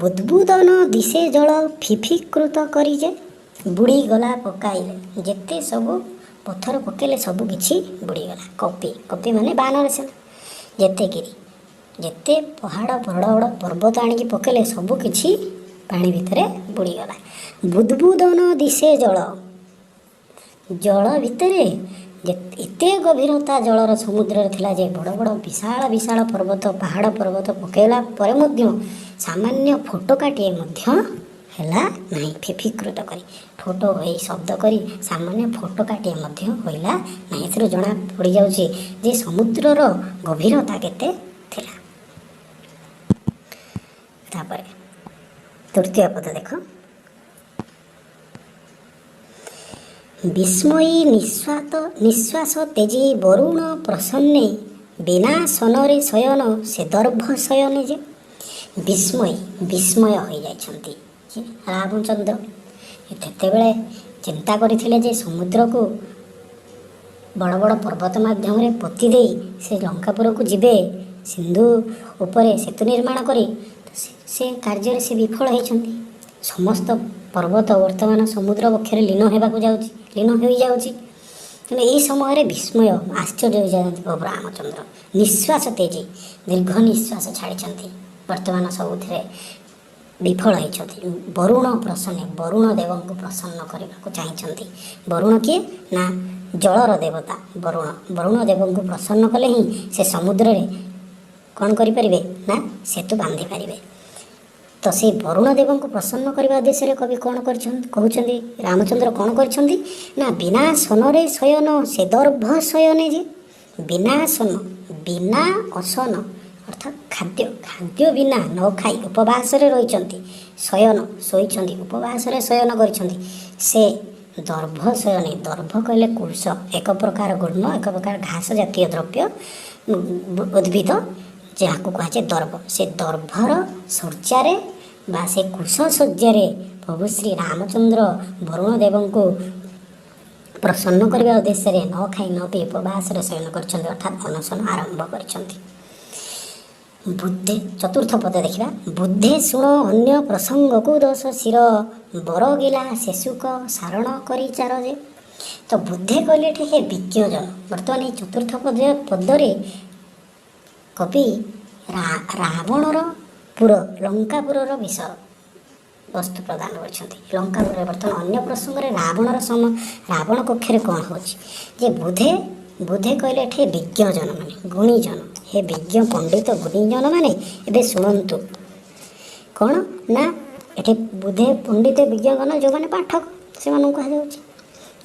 ବୁଦ୍ବୁଦନ ଦିଶେ ଜଳ ଫିଫିକୃତ କରି ଯେ। ବୁଡ଼ିଗଲା ପକାଇଲେ, ଯେତେ ସବୁ ପଥର ପକାଇଲେ ସବୁ କିଛି ବୁଡ଼ିଗଲା। କପି, କପି ମାନେ ବାନର ସେନା, ଯେତେ ଗିରି, ଯେତେ ପାହାଡ଼, ବଡ଼ ବଡ଼ ପର୍ବତ ଆଣିକି ପକାଇଲେ ସବୁ କିଛି ପାଣି ଭିତରେ ବୁଡ଼ିଗଲା। ବୁଦ୍ବୁଦନ ଦିଶେ ଜଳ, ଜଳ ଭିତରେ ଏତେ ଗଭୀରତା ଜଳର ସମୁଦ୍ରରେ ଥିଲା ଯେ ବଡ଼ ବଡ଼ ବିଶାଳ ବିଶାଳ ପର୍ବତ, ପାହାଡ଼ ପର୍ବତ ପକାଇଲା ପରେ ମଧ୍ୟ ସାମାନ୍ୟ ଫୋଟକାଟିଏ ମଧ୍ୟ ହେଲା ନାହିଁ। ଫିଫିକୃତ କରି, ଠୋ ଠୋ ହୋଇ ଶବ୍ଦ କରି ସାମାନ୍ୟ ଫୋଟକାଟିଏ ମଧ୍ୟ ହୋଇଲା ନାହିଁ। ଏଥିରୁ ଜଣା ପଡ଼ିଯାଉଛି ଯେ ସମୁଦ୍ରର ଗଭୀରତା କେତେ ଥିଲା। ତାପରେ ତୃତୀୟ ପଦ ଦେଖ। ବିସ୍ମୟୀ ନିଶ୍ୱାସ ତେଜି ବରୁଣ ପ୍ରସନ୍ନେ ବିନାଶନରେ ଶୟନ ସେ ଦର୍ଭ ଶୟନେ ଯେ। ବିସ୍ମୟୀ, ବିସ୍ମୟ ହୋଇଯାଇଛନ୍ତି ରାମଚନ୍ଦ୍ର। ସେତେବେଳେ ଚିନ୍ତା କରିଥିଲେ ଯେ ସମୁଦ୍ରକୁ ବଡ଼ ବଡ଼ ପର୍ବତ ମାଧ୍ୟମରେ ପୋତି ଦେଇ ସେ ଲଙ୍କାପୁରକୁ ଯିବେ, ସିନ୍ଧୁ ଉପରେ ସେତୁ ନିର୍ମାଣ କରି, ସେ କାର୍ଯ୍ୟରେ ସେ ବିଫଳ ହେଇଛନ୍ତି। ସମସ୍ତ ପର୍ବତ ବର୍ତ୍ତମାନ ସମୁଦ୍ର ବକ୍ଷରେ ଲୀନ ହେବାକୁ ଯାଉଛି, ଲୀନ ହୋଇଯାଉଛି। ତେଣୁ ଏହି ସମୟରେ ବିସ୍ମୟ, ଆଶ୍ଚର୍ଯ୍ୟ ହୋଇଯାଉଛନ୍ତି ପ୍ରଭୁ ରାମଚନ୍ଦ୍ର। ନିଶ୍ୱାସ ତେଜି, ଦୀର୍ଘ ନିଶ୍ୱାସ ଛାଡ଼ିଛନ୍ତି। ବର୍ତ୍ତମାନ ସବୁଥିରେ ବିଫଳ ହେଇଛନ୍ତି। ବରୁଣ ପ୍ରସନ୍ନ, ବରୁଣ ଦେବଙ୍କୁ ପ୍ରସନ୍ନ କରିବାକୁ ଚାହିଁଛନ୍ତି। ବରୁଣ କିଏ ନା ଜଳର ଦେବତା ବରୁଣ। ବରୁଣ ଦେବଙ୍କୁ ପ୍ରସନ୍ନ କଲେ ହିଁ ସେ ସମୁଦ୍ରରେ କ'ଣ କରିପାରିବେ ନା ସେତୁ ବାନ୍ଧିପାରିବେ। ତ ସେଇ ବରୁଣ ଦେବଙ୍କୁ ପ୍ରସନ୍ନ କରିବା ଉଦ୍ଦେଶ୍ୟରେ କବି କ'ଣ କରିଛନ୍ତି, କହୁଛନ୍ତି ରାମଚନ୍ଦ୍ର କ'ଣ କରିଛନ୍ତି ନା ବିନାଶନରେ ଶୟନ ସେ ଦର୍ଭ ଶୟନେ ଯେ। ବିନାଶନ, ବିନା ଅଶନ ଅର୍ଥାତ୍ ଖାଦ୍ୟ, ଖାଦ୍ୟ ବିନା ନ ଖାଇ ଉପବାସରେ ରହିଛନ୍ତି, ଶୟନ ଶୋଇଛନ୍ତି, ଉପବାସରେ ଶୟନ କରିଛନ୍ତି। ସେ ଦର୍ଭ ଶୟନେ, ଦର୍ଭ କହିଲେ କୁଶ, ଏକ ପ୍ରକାର ଗୁଳ୍ମ, ଏକ ପ୍ରକାର ଘାସ ଜାତୀୟ ଦ୍ରବ୍ୟ ଉଦ୍ଭିଦ, ଯାହାକୁ କୁହାଯାଏ ଦର୍ଭ। ସେ ଦର୍ଭର ଶଯ୍ୟାରେ ବା ସେ କୁଶ ଶଯ୍ୟାରେ ପ୍ରଭୁ ଶ୍ରୀ ରାମଚନ୍ଦ୍ର ବରୁଣ ଦେବଙ୍କୁ ପ୍ରସନ୍ନ କରିବା ଉଦ୍ଦେଶ୍ୟରେ ନ ଖାଇ ନ ପିଇ ଉପବାସରେ ଶୟନ କରିଛନ୍ତି, ଅର୍ଥାତ୍ ଅନଶନ ଆରମ୍ଭ କରିଛନ୍ତି। ବୁଦ୍ଧେ, ଚତୁର୍ଥ ପଦ ଦେଖିବା। ବୁଦ୍ଧେ ଶୁଣ ଅନ୍ୟ ପ୍ରସଙ୍ଗକୁ ଦୋଷ ଶିର ବରଗିଲା ଶେଷୁକ ସାରଣ କରି ଚାର ଯେ। ତ ବୁଦ୍ଧେ କହିଲେ ଏଠି ହେ ବିଜ୍ଞଜନ। ବର୍ତ୍ତମାନ ଏଇ ଚତୁର୍ଥ ପଦରେ କବି ରାବଣର ପୁର, ଲଙ୍କାପୁରର ବିଷୟ ବସ୍ତୁ ପ୍ରଦାନ କରିଛନ୍ତି। ଲଙ୍କାପୁରରେ ବର୍ତ୍ତମାନ ଅନ୍ୟ ପ୍ରସଙ୍ଗରେ ରାବଣର ରାବଣ କକ୍ଷରେ କ'ଣ ହେଉଛି ଯେ ବୁଧେ, ବୁଧେ କହିଲେ ଏଠି ବିଜ୍ଞଜନ ମାନେ ଗୁଣୀଜନ। ହେ ବିଜ୍ଞ ପଣ୍ଡିତ ଗୁଣୀଜନ ମାନେ ଏବେ ଶୁଣନ୍ତୁ। କ'ଣ ନା ଏଠି ବୁଧେ ପଣ୍ଡିତ ବିଜ୍ଞଗଣ ଯେଉଁମାନେ ପାଠକ ସେମାନଙ୍କୁ କୁହାଯାଉଛି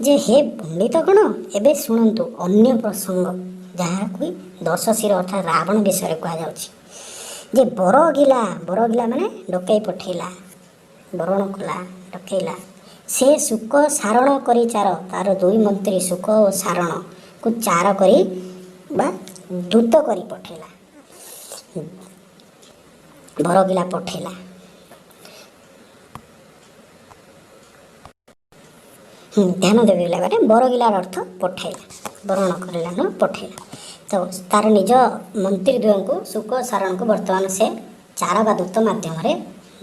ଯେ ହେ ପଣ୍ଡିତ ଗଣ ଏବେ ଶୁଣନ୍ତୁ ଅନ୍ୟ ପ୍ରସଙ୍ଗ, ଯାହାକୁ ଦଶ ଶିର ଅର୍ଥାତ୍ ରାବଣ ବିଷୟରେ କୁହାଯାଉଛି ଯେ ବରଗିଲା, ବରଗିଲା ମାନେ ଡକେଇ ପଠେଇଲା, ବରଣ କଲା, ଡକେଇଲା। ସେ ଶୁକ ସାରଣ କରି ଚାର, ତାର ଦୁଇ ମନ୍ତ୍ରୀ ଶୁକ ଓ ସାରଣକୁ ଚାର କରି ବା ଦୂତ କରି ପଠେଇଲା, ବରଗିଲା ପଠେଇଲା। ଧ୍ୟାନ ଦେବେ ପିଲାମାନେ, ବରଗିଲାର ଅର୍ଥ ପଠେଇଲା, ବରଣ କରିଲା ନୁହଁ, ପଠେଇଲା। ତ ତାର ନିଜ ମନ୍ତ୍ରୀ ଦ୍ୱୟଙ୍କୁ ଶୁକ ସାରଣକୁ ବର୍ତ୍ତମାନ ସେ ଚାର ବା ଦୂତ ମାଧ୍ୟମରେ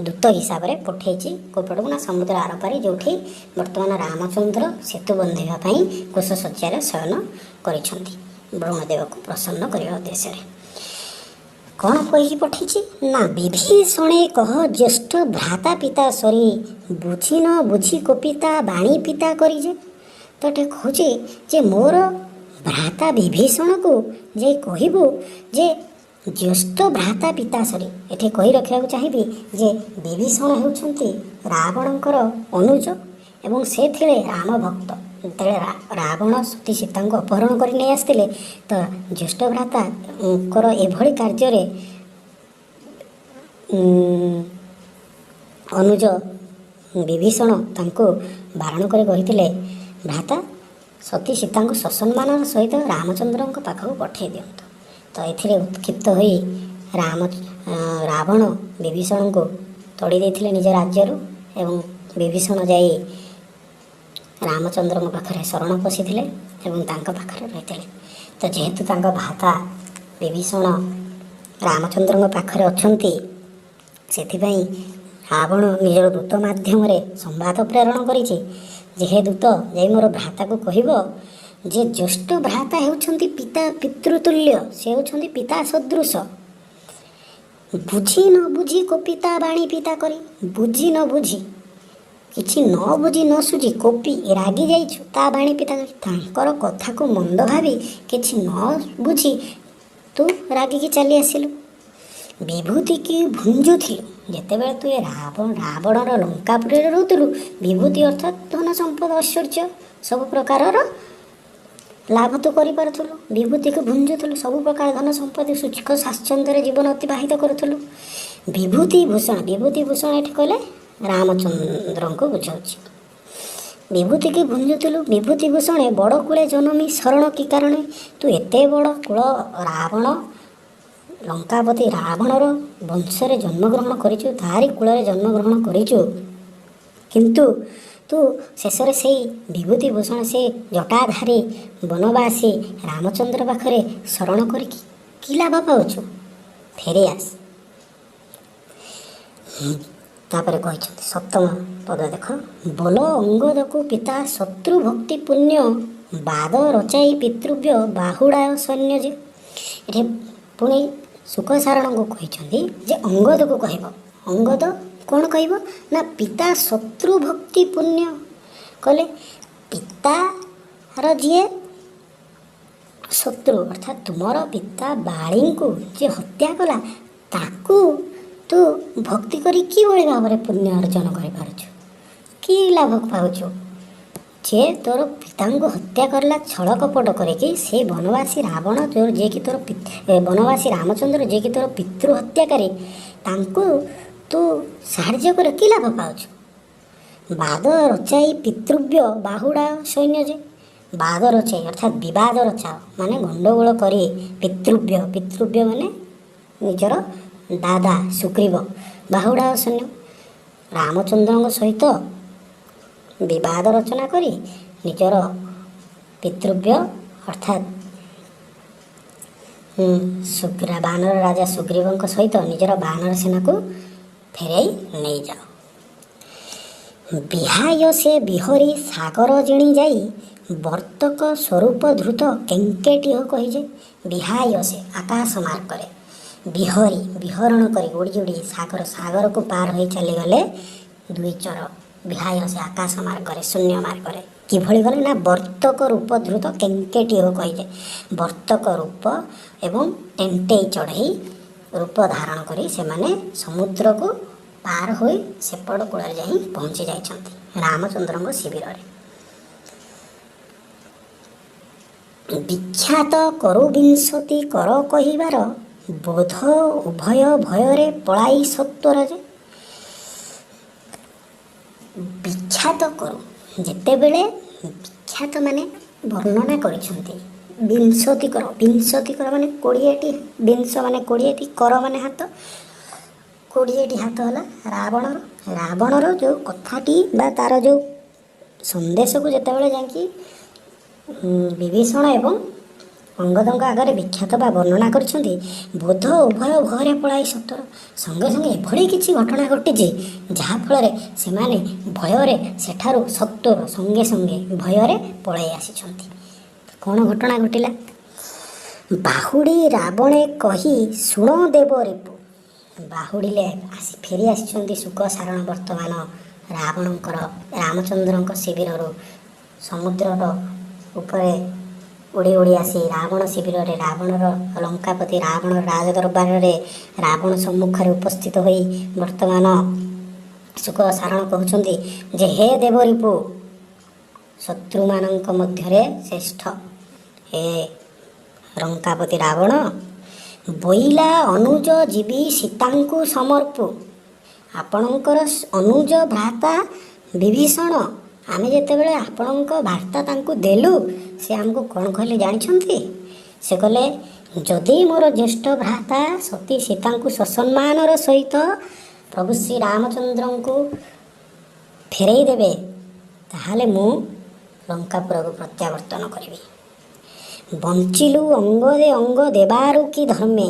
ଦୂତ ହିସାବରେ ପଠେଇଛି କୋଉପଟକୁ ନା ସମୁଦ୍ର ଆରପାରି, ଯେଉଁଠି ବର୍ତ୍ତମାନ ରାମଚନ୍ଦ୍ର ସେତୁ ବନ୍ଧିବା ପାଇଁ କୁଶଶଯ୍ୟାରେ ଶୟନ କରିଛନ୍ତି ବରୁଣଦେବକୁ ପ୍ରସନ୍ନ କରିବା ଉଦ୍ଦେଶ୍ୟରେ। କ'ଣ କହିକି ପଠେଇଛି ନା ବିଭୀଷଣେ କହ ଜ୍ୟେଷ୍ଠ ଭ୍ରାତା ପିତା ସରି ବୁଝି ନ ବୁଝି କୋପିତା ବାଣୀ ପିତା କରି ଯେ। ତ ଏଠି କହୁଛି ଯେ ମୋର ଭ୍ରାତା ବିଭୀଷଣକୁ ଯାଇ କହିବୁ ଯେ ଜ୍ୟେଷ୍ଠ ଭ୍ରାତା ପିତା ସରି। ଏଠି କହି ରଖିବାକୁ ଚାହିଁବି ଯେ ବିଭୀଷଣ ହେଉଛନ୍ତି ରାବଣଙ୍କର ଅନୁଜ ଏବଂ ସେ ଥିଲେ ରାମ ଭକ୍ତ। ଯେତେବେଳେ ରାବଣ ସତୀ ସୀତାଙ୍କୁ ଅପହରଣ କରି ନେଇ ଆସିଥିଲେ ତ ଜ୍ୟେଷ୍ଠ ଭ୍ରାତାଙ୍କର ଏଭଳି କାର୍ଯ୍ୟରେ ଅନୁଜ ବିଭୀଷଣ ତାଙ୍କୁ ବାରଣ କରି କହିଥିଲେ, ଭ୍ରାତା ସତୀ ସୀତାଙ୍କୁ ସସମ୍ମାନର ସହିତ ରାମଚନ୍ଦ୍ରଙ୍କ ପାଖକୁ ପଠାଇ ଦିଅନ୍ତୁ। ତ ଏଥିରେ ଉତ୍କ୍ଷିପ୍ତ ହୋଇ ରାବଣ ବିଭୀଷଣଙ୍କୁ ତଡ଼ି ଦେଇଥିଲେ ନିଜ ରାଜ୍ୟରୁ ଏବଂ ବିଭୀଷଣ ଯାଇ ରାମଚନ୍ଦ୍ରଙ୍କ ପାଖରେ ଶରଣ ପଶିଥିଲେ ଏବଂ ତାଙ୍କ ପାଖରେ ରହିଥିଲେ। ତ ଯେହେତୁ ତାଙ୍କ ଭ୍ରାତା ବିଭୀଷଣ ରାମଚନ୍ଦ୍ରଙ୍କ ପାଖରେ ଅଛନ୍ତି, ସେଥିପାଇଁ ରାବଣ ନିଜର ଦୂତ ମାଧ୍ୟମରେ ସମ୍ବାଦ ପ୍ରେରଣ କରିଛି ଯେ ହେ ଦୂତ, ଯାଇ ମୋର ଭ୍ରାତାକୁ କହିବ ଯେ ଜ୍ୟେଷ୍ଠ ଭ୍ରାତା ହେଉଛନ୍ତି ପିତା ପିତୃତୁଲ୍ୟ, ସେ ହେଉଛନ୍ତି ପିତା ସଦୃଶ। ବୁଝି ନ ବୁଝି କୋପିତା ବାଣୀ ପିତା କରି, ବୁଝି ନ ବୁଝି କିଛି ନ ବୁଝି ନ ସୁଝି କୋପି ରାଗି ଯାଇଛୁ ତା ବାଣୀ ପିତା କରି, ତାଙ୍କର କଥାକୁ ମନ୍ଦ ଭାବି କିଛି ନ ବୁଝି ତୁ ରାଗିକି ଚାଲି ଆସିଲୁ। ବିଭୂତିକି ଭୁଞ୍ଜୁଥିଲୁ, ଯେତେବେଳେ ତୁ ଏ ରାବଣର ଲଙ୍କାପୁରୀରେ ରହୁଥିଲୁ, ବିଭୂତି ଅର୍ଥାତ୍ ଧନ ସମ୍ପଦ ଐଶ୍ୱର୍ଯ୍ୟ ସବୁ ପ୍ରକାରର ଲାଭ ତୁ କରିପାରୁଥିଲୁ, ବିଭୂତିକୁ ଭୁଞ୍ଜୁଥିଲୁ, ସବୁ ପ୍ରକାର ଧନ ସମ୍ପତ୍ତି ସୁଖ ସ୍ୱାଚ୍ଛନ୍ଦ୍ୟରେ ଜୀବନ ଅତିବାହିତ କରୁଥିଲୁ। ବିଭୂତି ଭୂଷଣ, ବିଭୂତି ଭୂଷଣ ଏଠି କହିଲେ ରାମଚନ୍ଦ୍ରଙ୍କୁ ବୁଝାଉଛି। ବିଭୂତିକି ଭୁଞ୍ଜୁଥିଲୁ ବିଭୂତି ଭୂଷଣେ, ବଡ଼ କୂଳେ ଜନମି ଶରଣ କି କାରଣେ? ତୁ ଏତେ ବଡ଼ କୂଳ, ରାବଣ, ଲଙ୍କାପତି ରାବଣର ବଂଶରେ ଜନ୍ମଗ୍ରହଣ କରିଛୁ, ତାରି କୂଳରେ ଜନ୍ମଗ୍ରହଣ କରିଛୁ, କିନ୍ତୁ ତୁ ଶେଷରେ ସେଇ ବିଭୂତି ଭୂଷଣ, ସେ ଜଟାଧାରୀ ବନବାସୀ ରାମଚନ୍ଦ୍ର ପାଖରେ ଶରଣ କରିକି କି ଲାଭ ପାଉଛୁ? ଫେରି ଆସ। ତାପରେ କହିଛନ୍ତି, ସପ୍ତମ ପଦ ଦେଖ। ବୋଲ ଅଙ୍ଗଦକୁ ପିତା ଶତ୍ରୁ ଭକ୍ତି ପୁଣ୍ୟ, ବାଦ ରଚାଇ ପିତୃବ୍ୟ ବାହୁଡ଼ାୟ ସୈନ୍ୟ ଯେ। ଏଠି ପୁଣି ଶୁକସାରଣଙ୍କୁ କହିଛନ୍ତି ଯେ ଅଙ୍ଗଦକୁ କହିବ। ଅଙ୍ଗଦ କ'ଣ କହିବ ନା, ପିତା ଶତ୍ରୁ ଭକ୍ତି ପୁଣ୍ୟ କହିଲେ ପିତାର ଯିଏ ଶତ୍ରୁ, ଅର୍ଥାତ୍ ତୁମର ପିତା ବାଳୀଙ୍କୁ ଯିଏ ହତ୍ୟା କଲା, ତାକୁ ତୁ ଭକ୍ତି କରି କିଭଳି ଭାବରେ ପୁଣ୍ୟ ଅର୍ଜନ କରିପାରୁଛୁ? କି ଲାଭ ପାଉଛୁ? ଯେ ତୋର ପିତାଙ୍କୁ ହତ୍ୟା କଲା ଛଳ କପଟ କରିକି, ସେ ବନବାସୀ ରାବଣ ତୋର, ଯିଏକି ତୋର ବନବାସୀ ରାମଚନ୍ଦ୍ର, ଯିଏକି ତୋର ପିତୃ ହତ୍ୟାକାରୀ, ତାଙ୍କୁ ତୁ ସାହାଯ୍ୟ କରି କି ଲାଭ ପାଉଛୁ? ବାଦ ରଚାଇ ପିତୃବ୍ୟ ବାହୁଡ଼ା ସୈନ୍ୟ ଯେ। ବାଦ ରଚାଇ ଅର୍ଥାତ୍ ବିବାଦ ରଚାଅ, ମାନେ ଗଣ୍ଡଗୋଳ କରି, ପିତୃବ୍ୟ, ପିତୃବ୍ୟ ମାନେ ନିଜର ଦାଦା ସୁଗ୍ରୀବ, ବାହୁଡ଼ା ସୈନ୍ୟ, ରାମଚନ୍ଦ୍ରଙ୍କ ସହିତ ବିବାଦ ରଚନା କରି ନିଜର ପିତୃବ୍ୟ ଅର୍ଥାତ୍ ବାନର ରାଜା ସୁଗ୍ରୀବଙ୍କ ସହିତ ନିଜର ବାନର ସେନାକୁ ଫେରାଇ ନେଇଯାଅ। ବିହାୟ ସେ ବିହରି ସାଗର ଜିଣି ଯାଇ, ବର୍ତ୍ତକ ସ୍ୱରୂପ ଧୃତ କେଙ୍କେଟିହ କହିଯେ। ବିହାୟ ସେ ଆକାଶ ମାର୍ଗରେ, ବିହରି ବିହରଣ କରି, ଉଡ଼ି ଉଡ଼ି ସାଗର, ସାଗରକୁ ପାର ହୋଇ ଚାଲିଗଲେ ଦୁଇ ଚର। ବିହାୟ ସେ ଆକାଶ ମାର୍ଗରେ, ଶୂନ୍ୟ ମାର୍ଗରେ କିଭଳି ଗଲେ ନା, ବର୍ତ୍ତକ ରୂପ ଧୃତ କେଙ୍କେଟିହ କହିଯେ। ବର୍ତ୍ତକ ରୂପ ଏବଂ ଟେଣ୍ଟେଇ ଚଢ଼େଇ ରୂପ ଧାରଣ କରି ସେମାନେ ସମୁଦ୍ରକୁ ପାର ହୋଇ ସେପଟ କୂଳରେ ଯାଇ ପହଞ୍ଚି ଯାଇଛନ୍ତି ରାମଚନ୍ଦ୍ରଙ୍କ ଶିବିରରେ। ବିଖ୍ୟାତ କରୁ ବିଂଶତି କର କହିବାର ବୋଧ ଉଭୟ ଭୟରେ ପଳାଇ ସତ୍ୱର ଯେ। ବିଖ୍ୟାତ କରୁ, ଯେତେବେଳେ ବିଖ୍ୟାତ ମାନେ ବର୍ଣ୍ଣନା କରିଛନ୍ତି, ବିଂଶତି କର, ବିଂଶତି କର ମାନେ 20ଟି, ବିଂଶ ମାନେ 20ଟି, କର ମାନେ ହାତ, 20ଟି ହାତ ହେଲା ରାବଣର। ରାବଣର ଯେଉଁ କଥାଟି ବା ତାର ଯେଉଁ ସନ୍ଦେଶକୁ ଯେତେବେଳେ ଯାଇକି ବିଭୀଷଣ ଏବଂ ଅଙ୍ଗଦଙ୍କ ଆଗରେ ବିଖ୍ୟାତ ବା ବର୍ଣ୍ଣନା କରିଛନ୍ତି, ବୋଧ ଉଭୟ ଭୟରେ ପଳାଇ ସତ୍ୱର, ସଙ୍ଗେ ସଙ୍ଗେ ଏଭଳି କିଛି ଘଟଣା ଘଟିଛି ଯାହାଫଳରେ ସେମାନେ ଭୟରେ ସେଠାରୁ ସତ୍ୱର ସଙ୍ଗେ ସଙ୍ଗେ ଭୟରେ ପଳାଇ ଆସିଛନ୍ତି। କ'ଣ ଘଟଣା ଘଟିଲା? ବାହୁଡ଼ି ରାବଣେ କହି ଶୁଣ ଦେବ ରିପୁ। ବାହୁଡ଼ିଲେ ଆସି ଫେରି ଆସିଛନ୍ତି ଶୁକ ସାରଣ ବର୍ତ୍ତମାନ ରାବଣଙ୍କର, ରାମଚନ୍ଦ୍ରଙ୍କ ଶିବିରରୁ ସମୁଦ୍ରର ଉପରେ ଉଡ଼ି ଉଡ଼ି ଆସି ରାବଣ ଶିବିରରେ, ରାବଣର ଲଙ୍କାପତି ରାବଣର ରାଜଦରବାରରେ ରାବଣ ସମ୍ମୁଖରେ ଉପସ୍ଥିତ ହୋଇ ବର୍ତ୍ତମାନ ଶୁକ ସାରଣ କହୁଛନ୍ତି ଯେ ହେ ଦେବରିପୁ, ଶତ୍ରୁମାନଙ୍କ ମଧ୍ୟରେ ଶ୍ରେଷ୍ଠ ହେ ଲଙ୍କାପତି ରାବଣ, ବୋଇଲା ଅନୁଜ ଜୀବି ସୀତାଙ୍କୁ ସମର୍ପୁ। ଆପଣଙ୍କର ଅନୁଜ ଭ୍ରାତା ବିଭୀଷଣ, ଆମେ ଯେତେବେଳେ ଆପଣଙ୍କ ବାର୍ତ୍ତା ତାଙ୍କୁ ଦେଲୁ, ସେ ଆମକୁ କ'ଣ କହିଲେ ଜାଣିଛନ୍ତି? ସେ କହିଲେ, ଯଦି ମୋର ଜ୍ୟେଷ୍ଠ ଭ୍ରାତା ସତୀ ସୀତାଙ୍କୁ ସସମ୍ମାନର ସହିତ ପ୍ରଭୁ ଶ୍ରୀ ରାମଚନ୍ଦ୍ରଙ୍କୁ ଫେରାଇ ଦେବେ, ତାହେଲେ ମୁଁ ଲଙ୍କାପୁରକୁ ପ୍ରତ୍ୟାବର୍ତ୍ତନ କରିବି। ବଞ୍ଚିଲୁ ଅଙ୍ଗଦେ ଅଙ୍ଗ ଦେବାରୁ କି ଧର୍ମେ।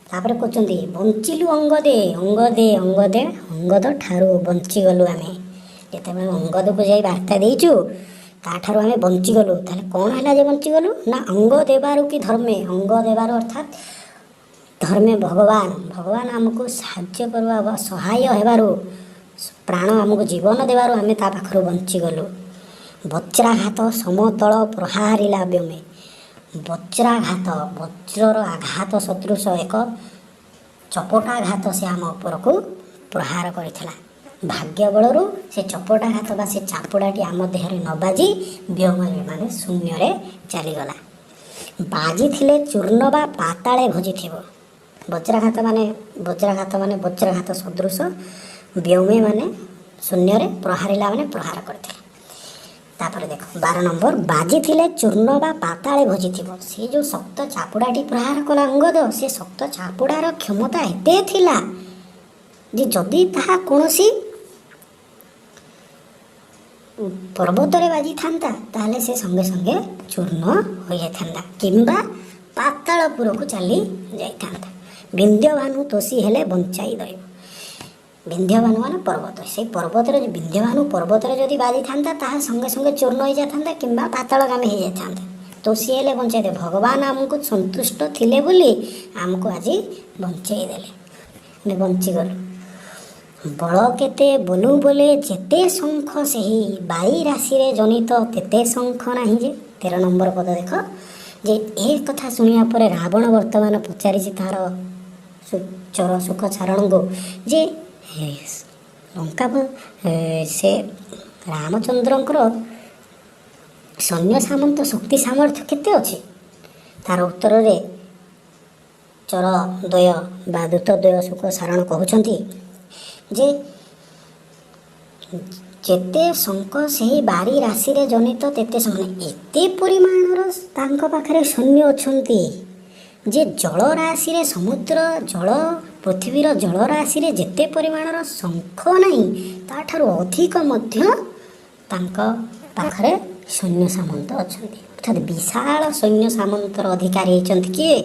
ତାପରେ କହୁଛନ୍ତି, ବଞ୍ଚିଲୁ ଅଙ୍ଗଦେ, ଅଙ୍ଗଦେ, ଅଙ୍ଗଦେ, ଅଙ୍ଗଦ ଠାରୁ ବଞ୍ଚିଗଲୁ ଆମେ। ଯେତେବେଳେ ଅଙ୍ଗଦକୁ ଯାଇ ବାର୍ତ୍ତା ଦେଇଛୁ, ତାଠାରୁ ଆମେ ବଞ୍ଚିଗଲୁ। ତାହେଲେ କ'ଣ ହେଲା ଯେ ବଞ୍ଚିଗଲୁ? ନା, ଅଙ୍ଗ ଦେବାରୁ କି ଧର୍ମେ, ଅଙ୍ଗ ଦେବାରୁ ଅର୍ଥାତ୍ ଧର୍ମେ ଭଗବାନ, ଭଗବାନ ଆମକୁ ସାହାଯ୍ୟ କରିବା ବା ସହାୟ ହେବାରୁ, ପ୍ରାଣ ଆମକୁ ଜୀବନ ଦେବାରୁ ଆମେ ତା ପାଖରୁ ବଞ୍ଚିଗଲୁ। ବଜ୍ରାଘାତ ସମତଳ ପ୍ରହାରିଲା ବ୍ୟମେ। ବଜ୍ରାଘାତ, ବଜ୍ରର ଆଘାତ ସଦୃଶ ଏକ ଚପଟାଘାତ ସେ ଆମ ଉପରକୁ ପ୍ରହାର କରିଥିଲା। ଭାଗ୍ୟ ବଳରୁ ସେ ଚପଟାଘାତ ବା ସେ ଚାପୁଡ଼ାଟି ଆମ ଦେହରେ ନ ବାଜି ବ୍ୟମରେ ମାନେ ଶୂନ୍ୟରେ ଚାଲିଗଲା। ବାଜିଥିଲେ ଚୂର୍ଣ୍ଣ ବା ପାତାଳେ ଭଜିଥିବ। ବଜ୍ରାଘାତ ମାନେ, ବଜ୍ରାଘାତ ମାନେ ବଜ୍ରାଘାତ ସଦୃଶ ବ୍ୟୋମେ ମାନେ ଶୂନ୍ୟରେ, ପ୍ରହାରିଲା ମାନେ ପ୍ରହାର କରିଥିଲେ। ତାପରେ ଦେଖ 12 ନମ୍ବର, ବାଜିଥିଲେ ଚୂର୍ଣ୍ଣ ବା ପାତାଳେ ଭଜିଥିବ। ସେ ଯେଉଁ ଶକ୍ତ ଚାପୁଡ଼ାଟି ପ୍ରହାର କଲା ଅଙ୍ଗଦ, ସେ ଶକ୍ତ ଚାପୁଡ଼ାର କ୍ଷମତା ଏତେ ଥିଲା ଯେ ଯଦି ତାହା କୌଣସି ପର୍ବତରେ ବାଜିଥାନ୍ତା ତାହେଲେ ସେ ସଙ୍ଗେ ସଙ୍ଗେ ଚୂର୍ଣ୍ଣ ହୋଇଯାଇଥାନ୍ତା କିମ୍ବା ପାତାଳପୁରକୁ ଚାଲି ଯାଇଥାନ୍ତା। ବିନ୍ଧ୍ୟଭାନୁ ତୋଷୀ ହେଲେ ବଞ୍ଚାଇ ଦଇବ। ବିନ୍ଧ୍ୟଭାନୁ ମାନେ ପର୍ବତ, ସେଇ ପର୍ବତରେ ବିନ୍ଧ୍ୟଭାନୁ ପର୍ବତରେ ଯଦି ବାଜିଥାନ୍ତା ତାହା ସଙ୍ଗେ ସଙ୍ଗେ ଚୂର୍ଣ୍ଣ ହୋଇଯାଇଥାନ୍ତା କିମ୍ବା ପାତାଳଗାମୀ ହେଇଯାଇଥାନ୍ତା। ତୋଷୀ ହେଲେ ବଞ୍ଚାଇ ଦେବେ। ଭଗବାନ ଆମକୁ ସନ୍ତୁଷ୍ଟ ଥିଲେ ବୋଲି ଆମକୁ ଆଜି ବଞ୍ଚେଇ ଦେଲେ, ଆମେ ବଞ୍ଚିଗଲୁ। ବଳ କେତେ ବୋଲୁ ବୋଲେ ଯେତେ ଶଙ୍ଖ ସେହି ବାରି ରାଶିରେ ଜନିତ ତେତେ ଶଙ୍ଖ ନାହିଁ ଯେ। 13 ନମ୍ବର ପଦ ଦେଖ ଯେ ଏ କଥା ଶୁଣିବା ପରେ ରାବଣ ବର୍ତ୍ତମାନ ପଚାରିଛି ତାର ଚର ଶୁକ ଚାରଣଙ୍କୁ ଯେ ଲଙ୍କା ସେ ରାମଚନ୍ଦ୍ରଙ୍କର ସୈନ୍ୟ ସାମନ୍ତ ଶକ୍ତି ସାମର୍ଥ୍ୟ କେତେ ଅଛି? ତାର ଉତ୍ତରରେ ଚର ଦ୍ୱୟ ବା ଦୂତ ଦ୍ୱୟ ଶୁକ ସାରଣ କହୁଛନ୍ତି ଯେ ଯେତେ ଶଙ୍ଖ ସେହି ବାରି ରାଶିରେ ଜନିତ ତେତେ ଶଙ୍ଖ, ଏତେ ପରିମାଣର ତାଙ୍କ ପାଖରେ ସୈନ୍ୟ ଅଛନ୍ତି ଯେ ଜଳରାଶିରେ ସମୁଦ୍ର ଜଳ ପୃଥିବୀର ଜଳରାଶିରେ ଯେତେ ପରିମାଣର ଶଙ୍ଖ ନାହିଁ ତାଠାରୁ ଅଧିକ ମଧ୍ୟ ତାଙ୍କ ପାଖରେ ସୈନ୍ୟ ସାମନ୍ତ ଅଛନ୍ତି। ଅର୍ଥାତ୍ ବିଶାଳ ସୈନ୍ୟ ସାମନ୍ତର ଅଧିକାରୀ ହେଇଛନ୍ତି କିଏ?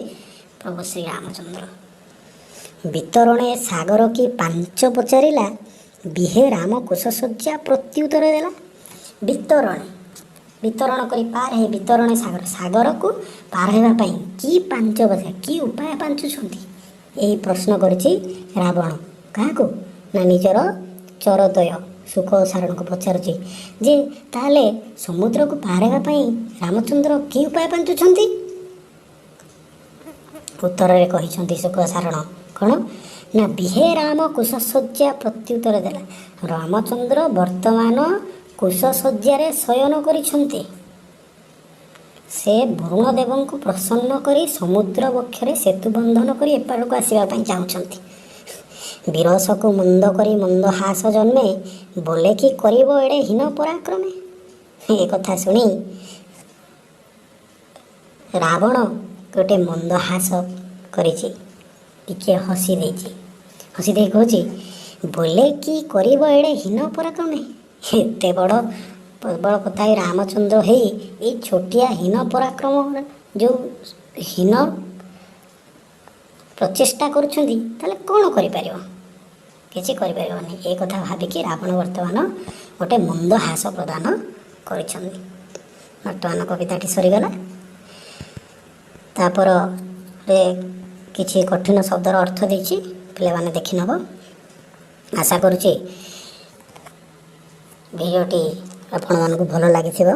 ପ୍ରଭୁ ଶ୍ରୀରାମଚନ୍ଦ୍ର। ବିତରଣେ ସାଗର କି ପାଞ୍ଚ ପଚାରିଲା, ବିହେ ରାମ କୁଶଶଯ୍ୟା ପ୍ରତ୍ୟୁତ୍ତର ଦେଲା। ବିତରଣେ ବିତରଣ କରି ପାର ହେଇ, ବିତରଣେ ସାଗର, ସାଗରକୁ ପାର ହେବା ପାଇଁ କି ପାଞ୍ଚ ପଚାର, କି ଉପାୟ ପାଞ୍ଚୁଛନ୍ତି, ଏହି ପ୍ରଶ୍ନ କରିଛି ରାବଣ। କାହାକୁ ନା ନିଜର ଚରଦ୍ୱୟ ଶୁକ ସାରଣକୁ ପଚାରୁଛି ଯେ ତାହେଲେ ସମୁଦ୍ରକୁ ପାର ହେବା ପାଇଁ ରାମଚନ୍ଦ୍ର କି ଉପାୟ ପାଞ୍ଚୁଛନ୍ତି? ଉତ୍ତରରେ କହିଛନ୍ତି ଶୁକ ସାରଣ କ'ଣ ନା ବିହେ ରାମ କୁଶଶଯ୍ୟା ପ୍ରତ୍ୟୁତ୍ତର ଦେଲା। ରାମଚନ୍ଦ୍ର ବର୍ତ୍ତମାନ କୁଶଶଯ୍ୟାରେ ଶୟନ କରିଛନ୍ତି। ସେ ବରୁଣ ଦେବଙ୍କୁ ପ୍ରସନ୍ନ କରି ସମୁଦ୍ର ବକ୍ଷରେ ସେତୁ ବନ୍ଧନ କରି ଏପାରକୁ ଆସିବା ପାଇଁ ଚାହୁଁଛନ୍ତି। ବିରସକୁ ମନ୍ଦ କରି ମନ୍ଦହାସ ଜନ୍ମେ, ବୋଲେ କି କରିବ ଏଡ଼େ ହୀନ ପରାକ୍ରମେ। ଏ କଥା ଶୁଣି ରାବଣ ଗୋଟେ ମନ୍ଦହାସ କରିଛି, ଟିକିଏ ହସି ଦେଇଛି। ହସି ଦେଇ କହୁଛି ବୋଲେ କି କରିବ ଏଡ଼େ ହୀନ ପରାକ୍ରମେ। ଏତେ ବଡ଼ ପ୍ରବଳ ପ୍ରତାପୀ ରାମଚନ୍ଦ୍ର ହେଇ ଏଇ ଛୋଟିଆ ହୀନ ପରାକ୍ରମ ଯେଉଁ ହୀନ ପ୍ରଚେଷ୍ଟା କରୁଛନ୍ତି, ତାହେଲେ କ'ଣ କରିପାରିବ? କିଛି କରିପାରିବନି। ଏ କଥା ଭାବିକି ରାବଣ ବର୍ତ୍ତମାନ ଗୋଟେ ମନ୍ଦହାସ ପ୍ରଦାନ କରିଛନ୍ତି। ବର୍ତ୍ତମାନ କବିତାଟି ସରିଗଲା। ତାପରରେ କିଛି କଠିନ ଶବ୍ଦର ଅର୍ଥ ଦେଇଛି, ପିଲାମାନେ ଦେଖିନେବ। ଆଶା କରୁଛି ଭିଡ଼ିଓଟି ଆପଣମାନଙ୍କୁ ଭଲ ଲାଗିଥିବ।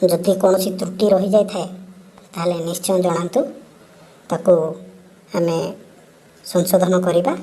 ଯଦି କୌଣସି ତ୍ରୁଟି ରହିଯାଇଥାଏ ତାହେଲେ ନିଶ୍ଚୟ ଜଣାନ୍ତୁ, ତାକୁ ଆମେ ସଂଶୋଧନ କରିବା।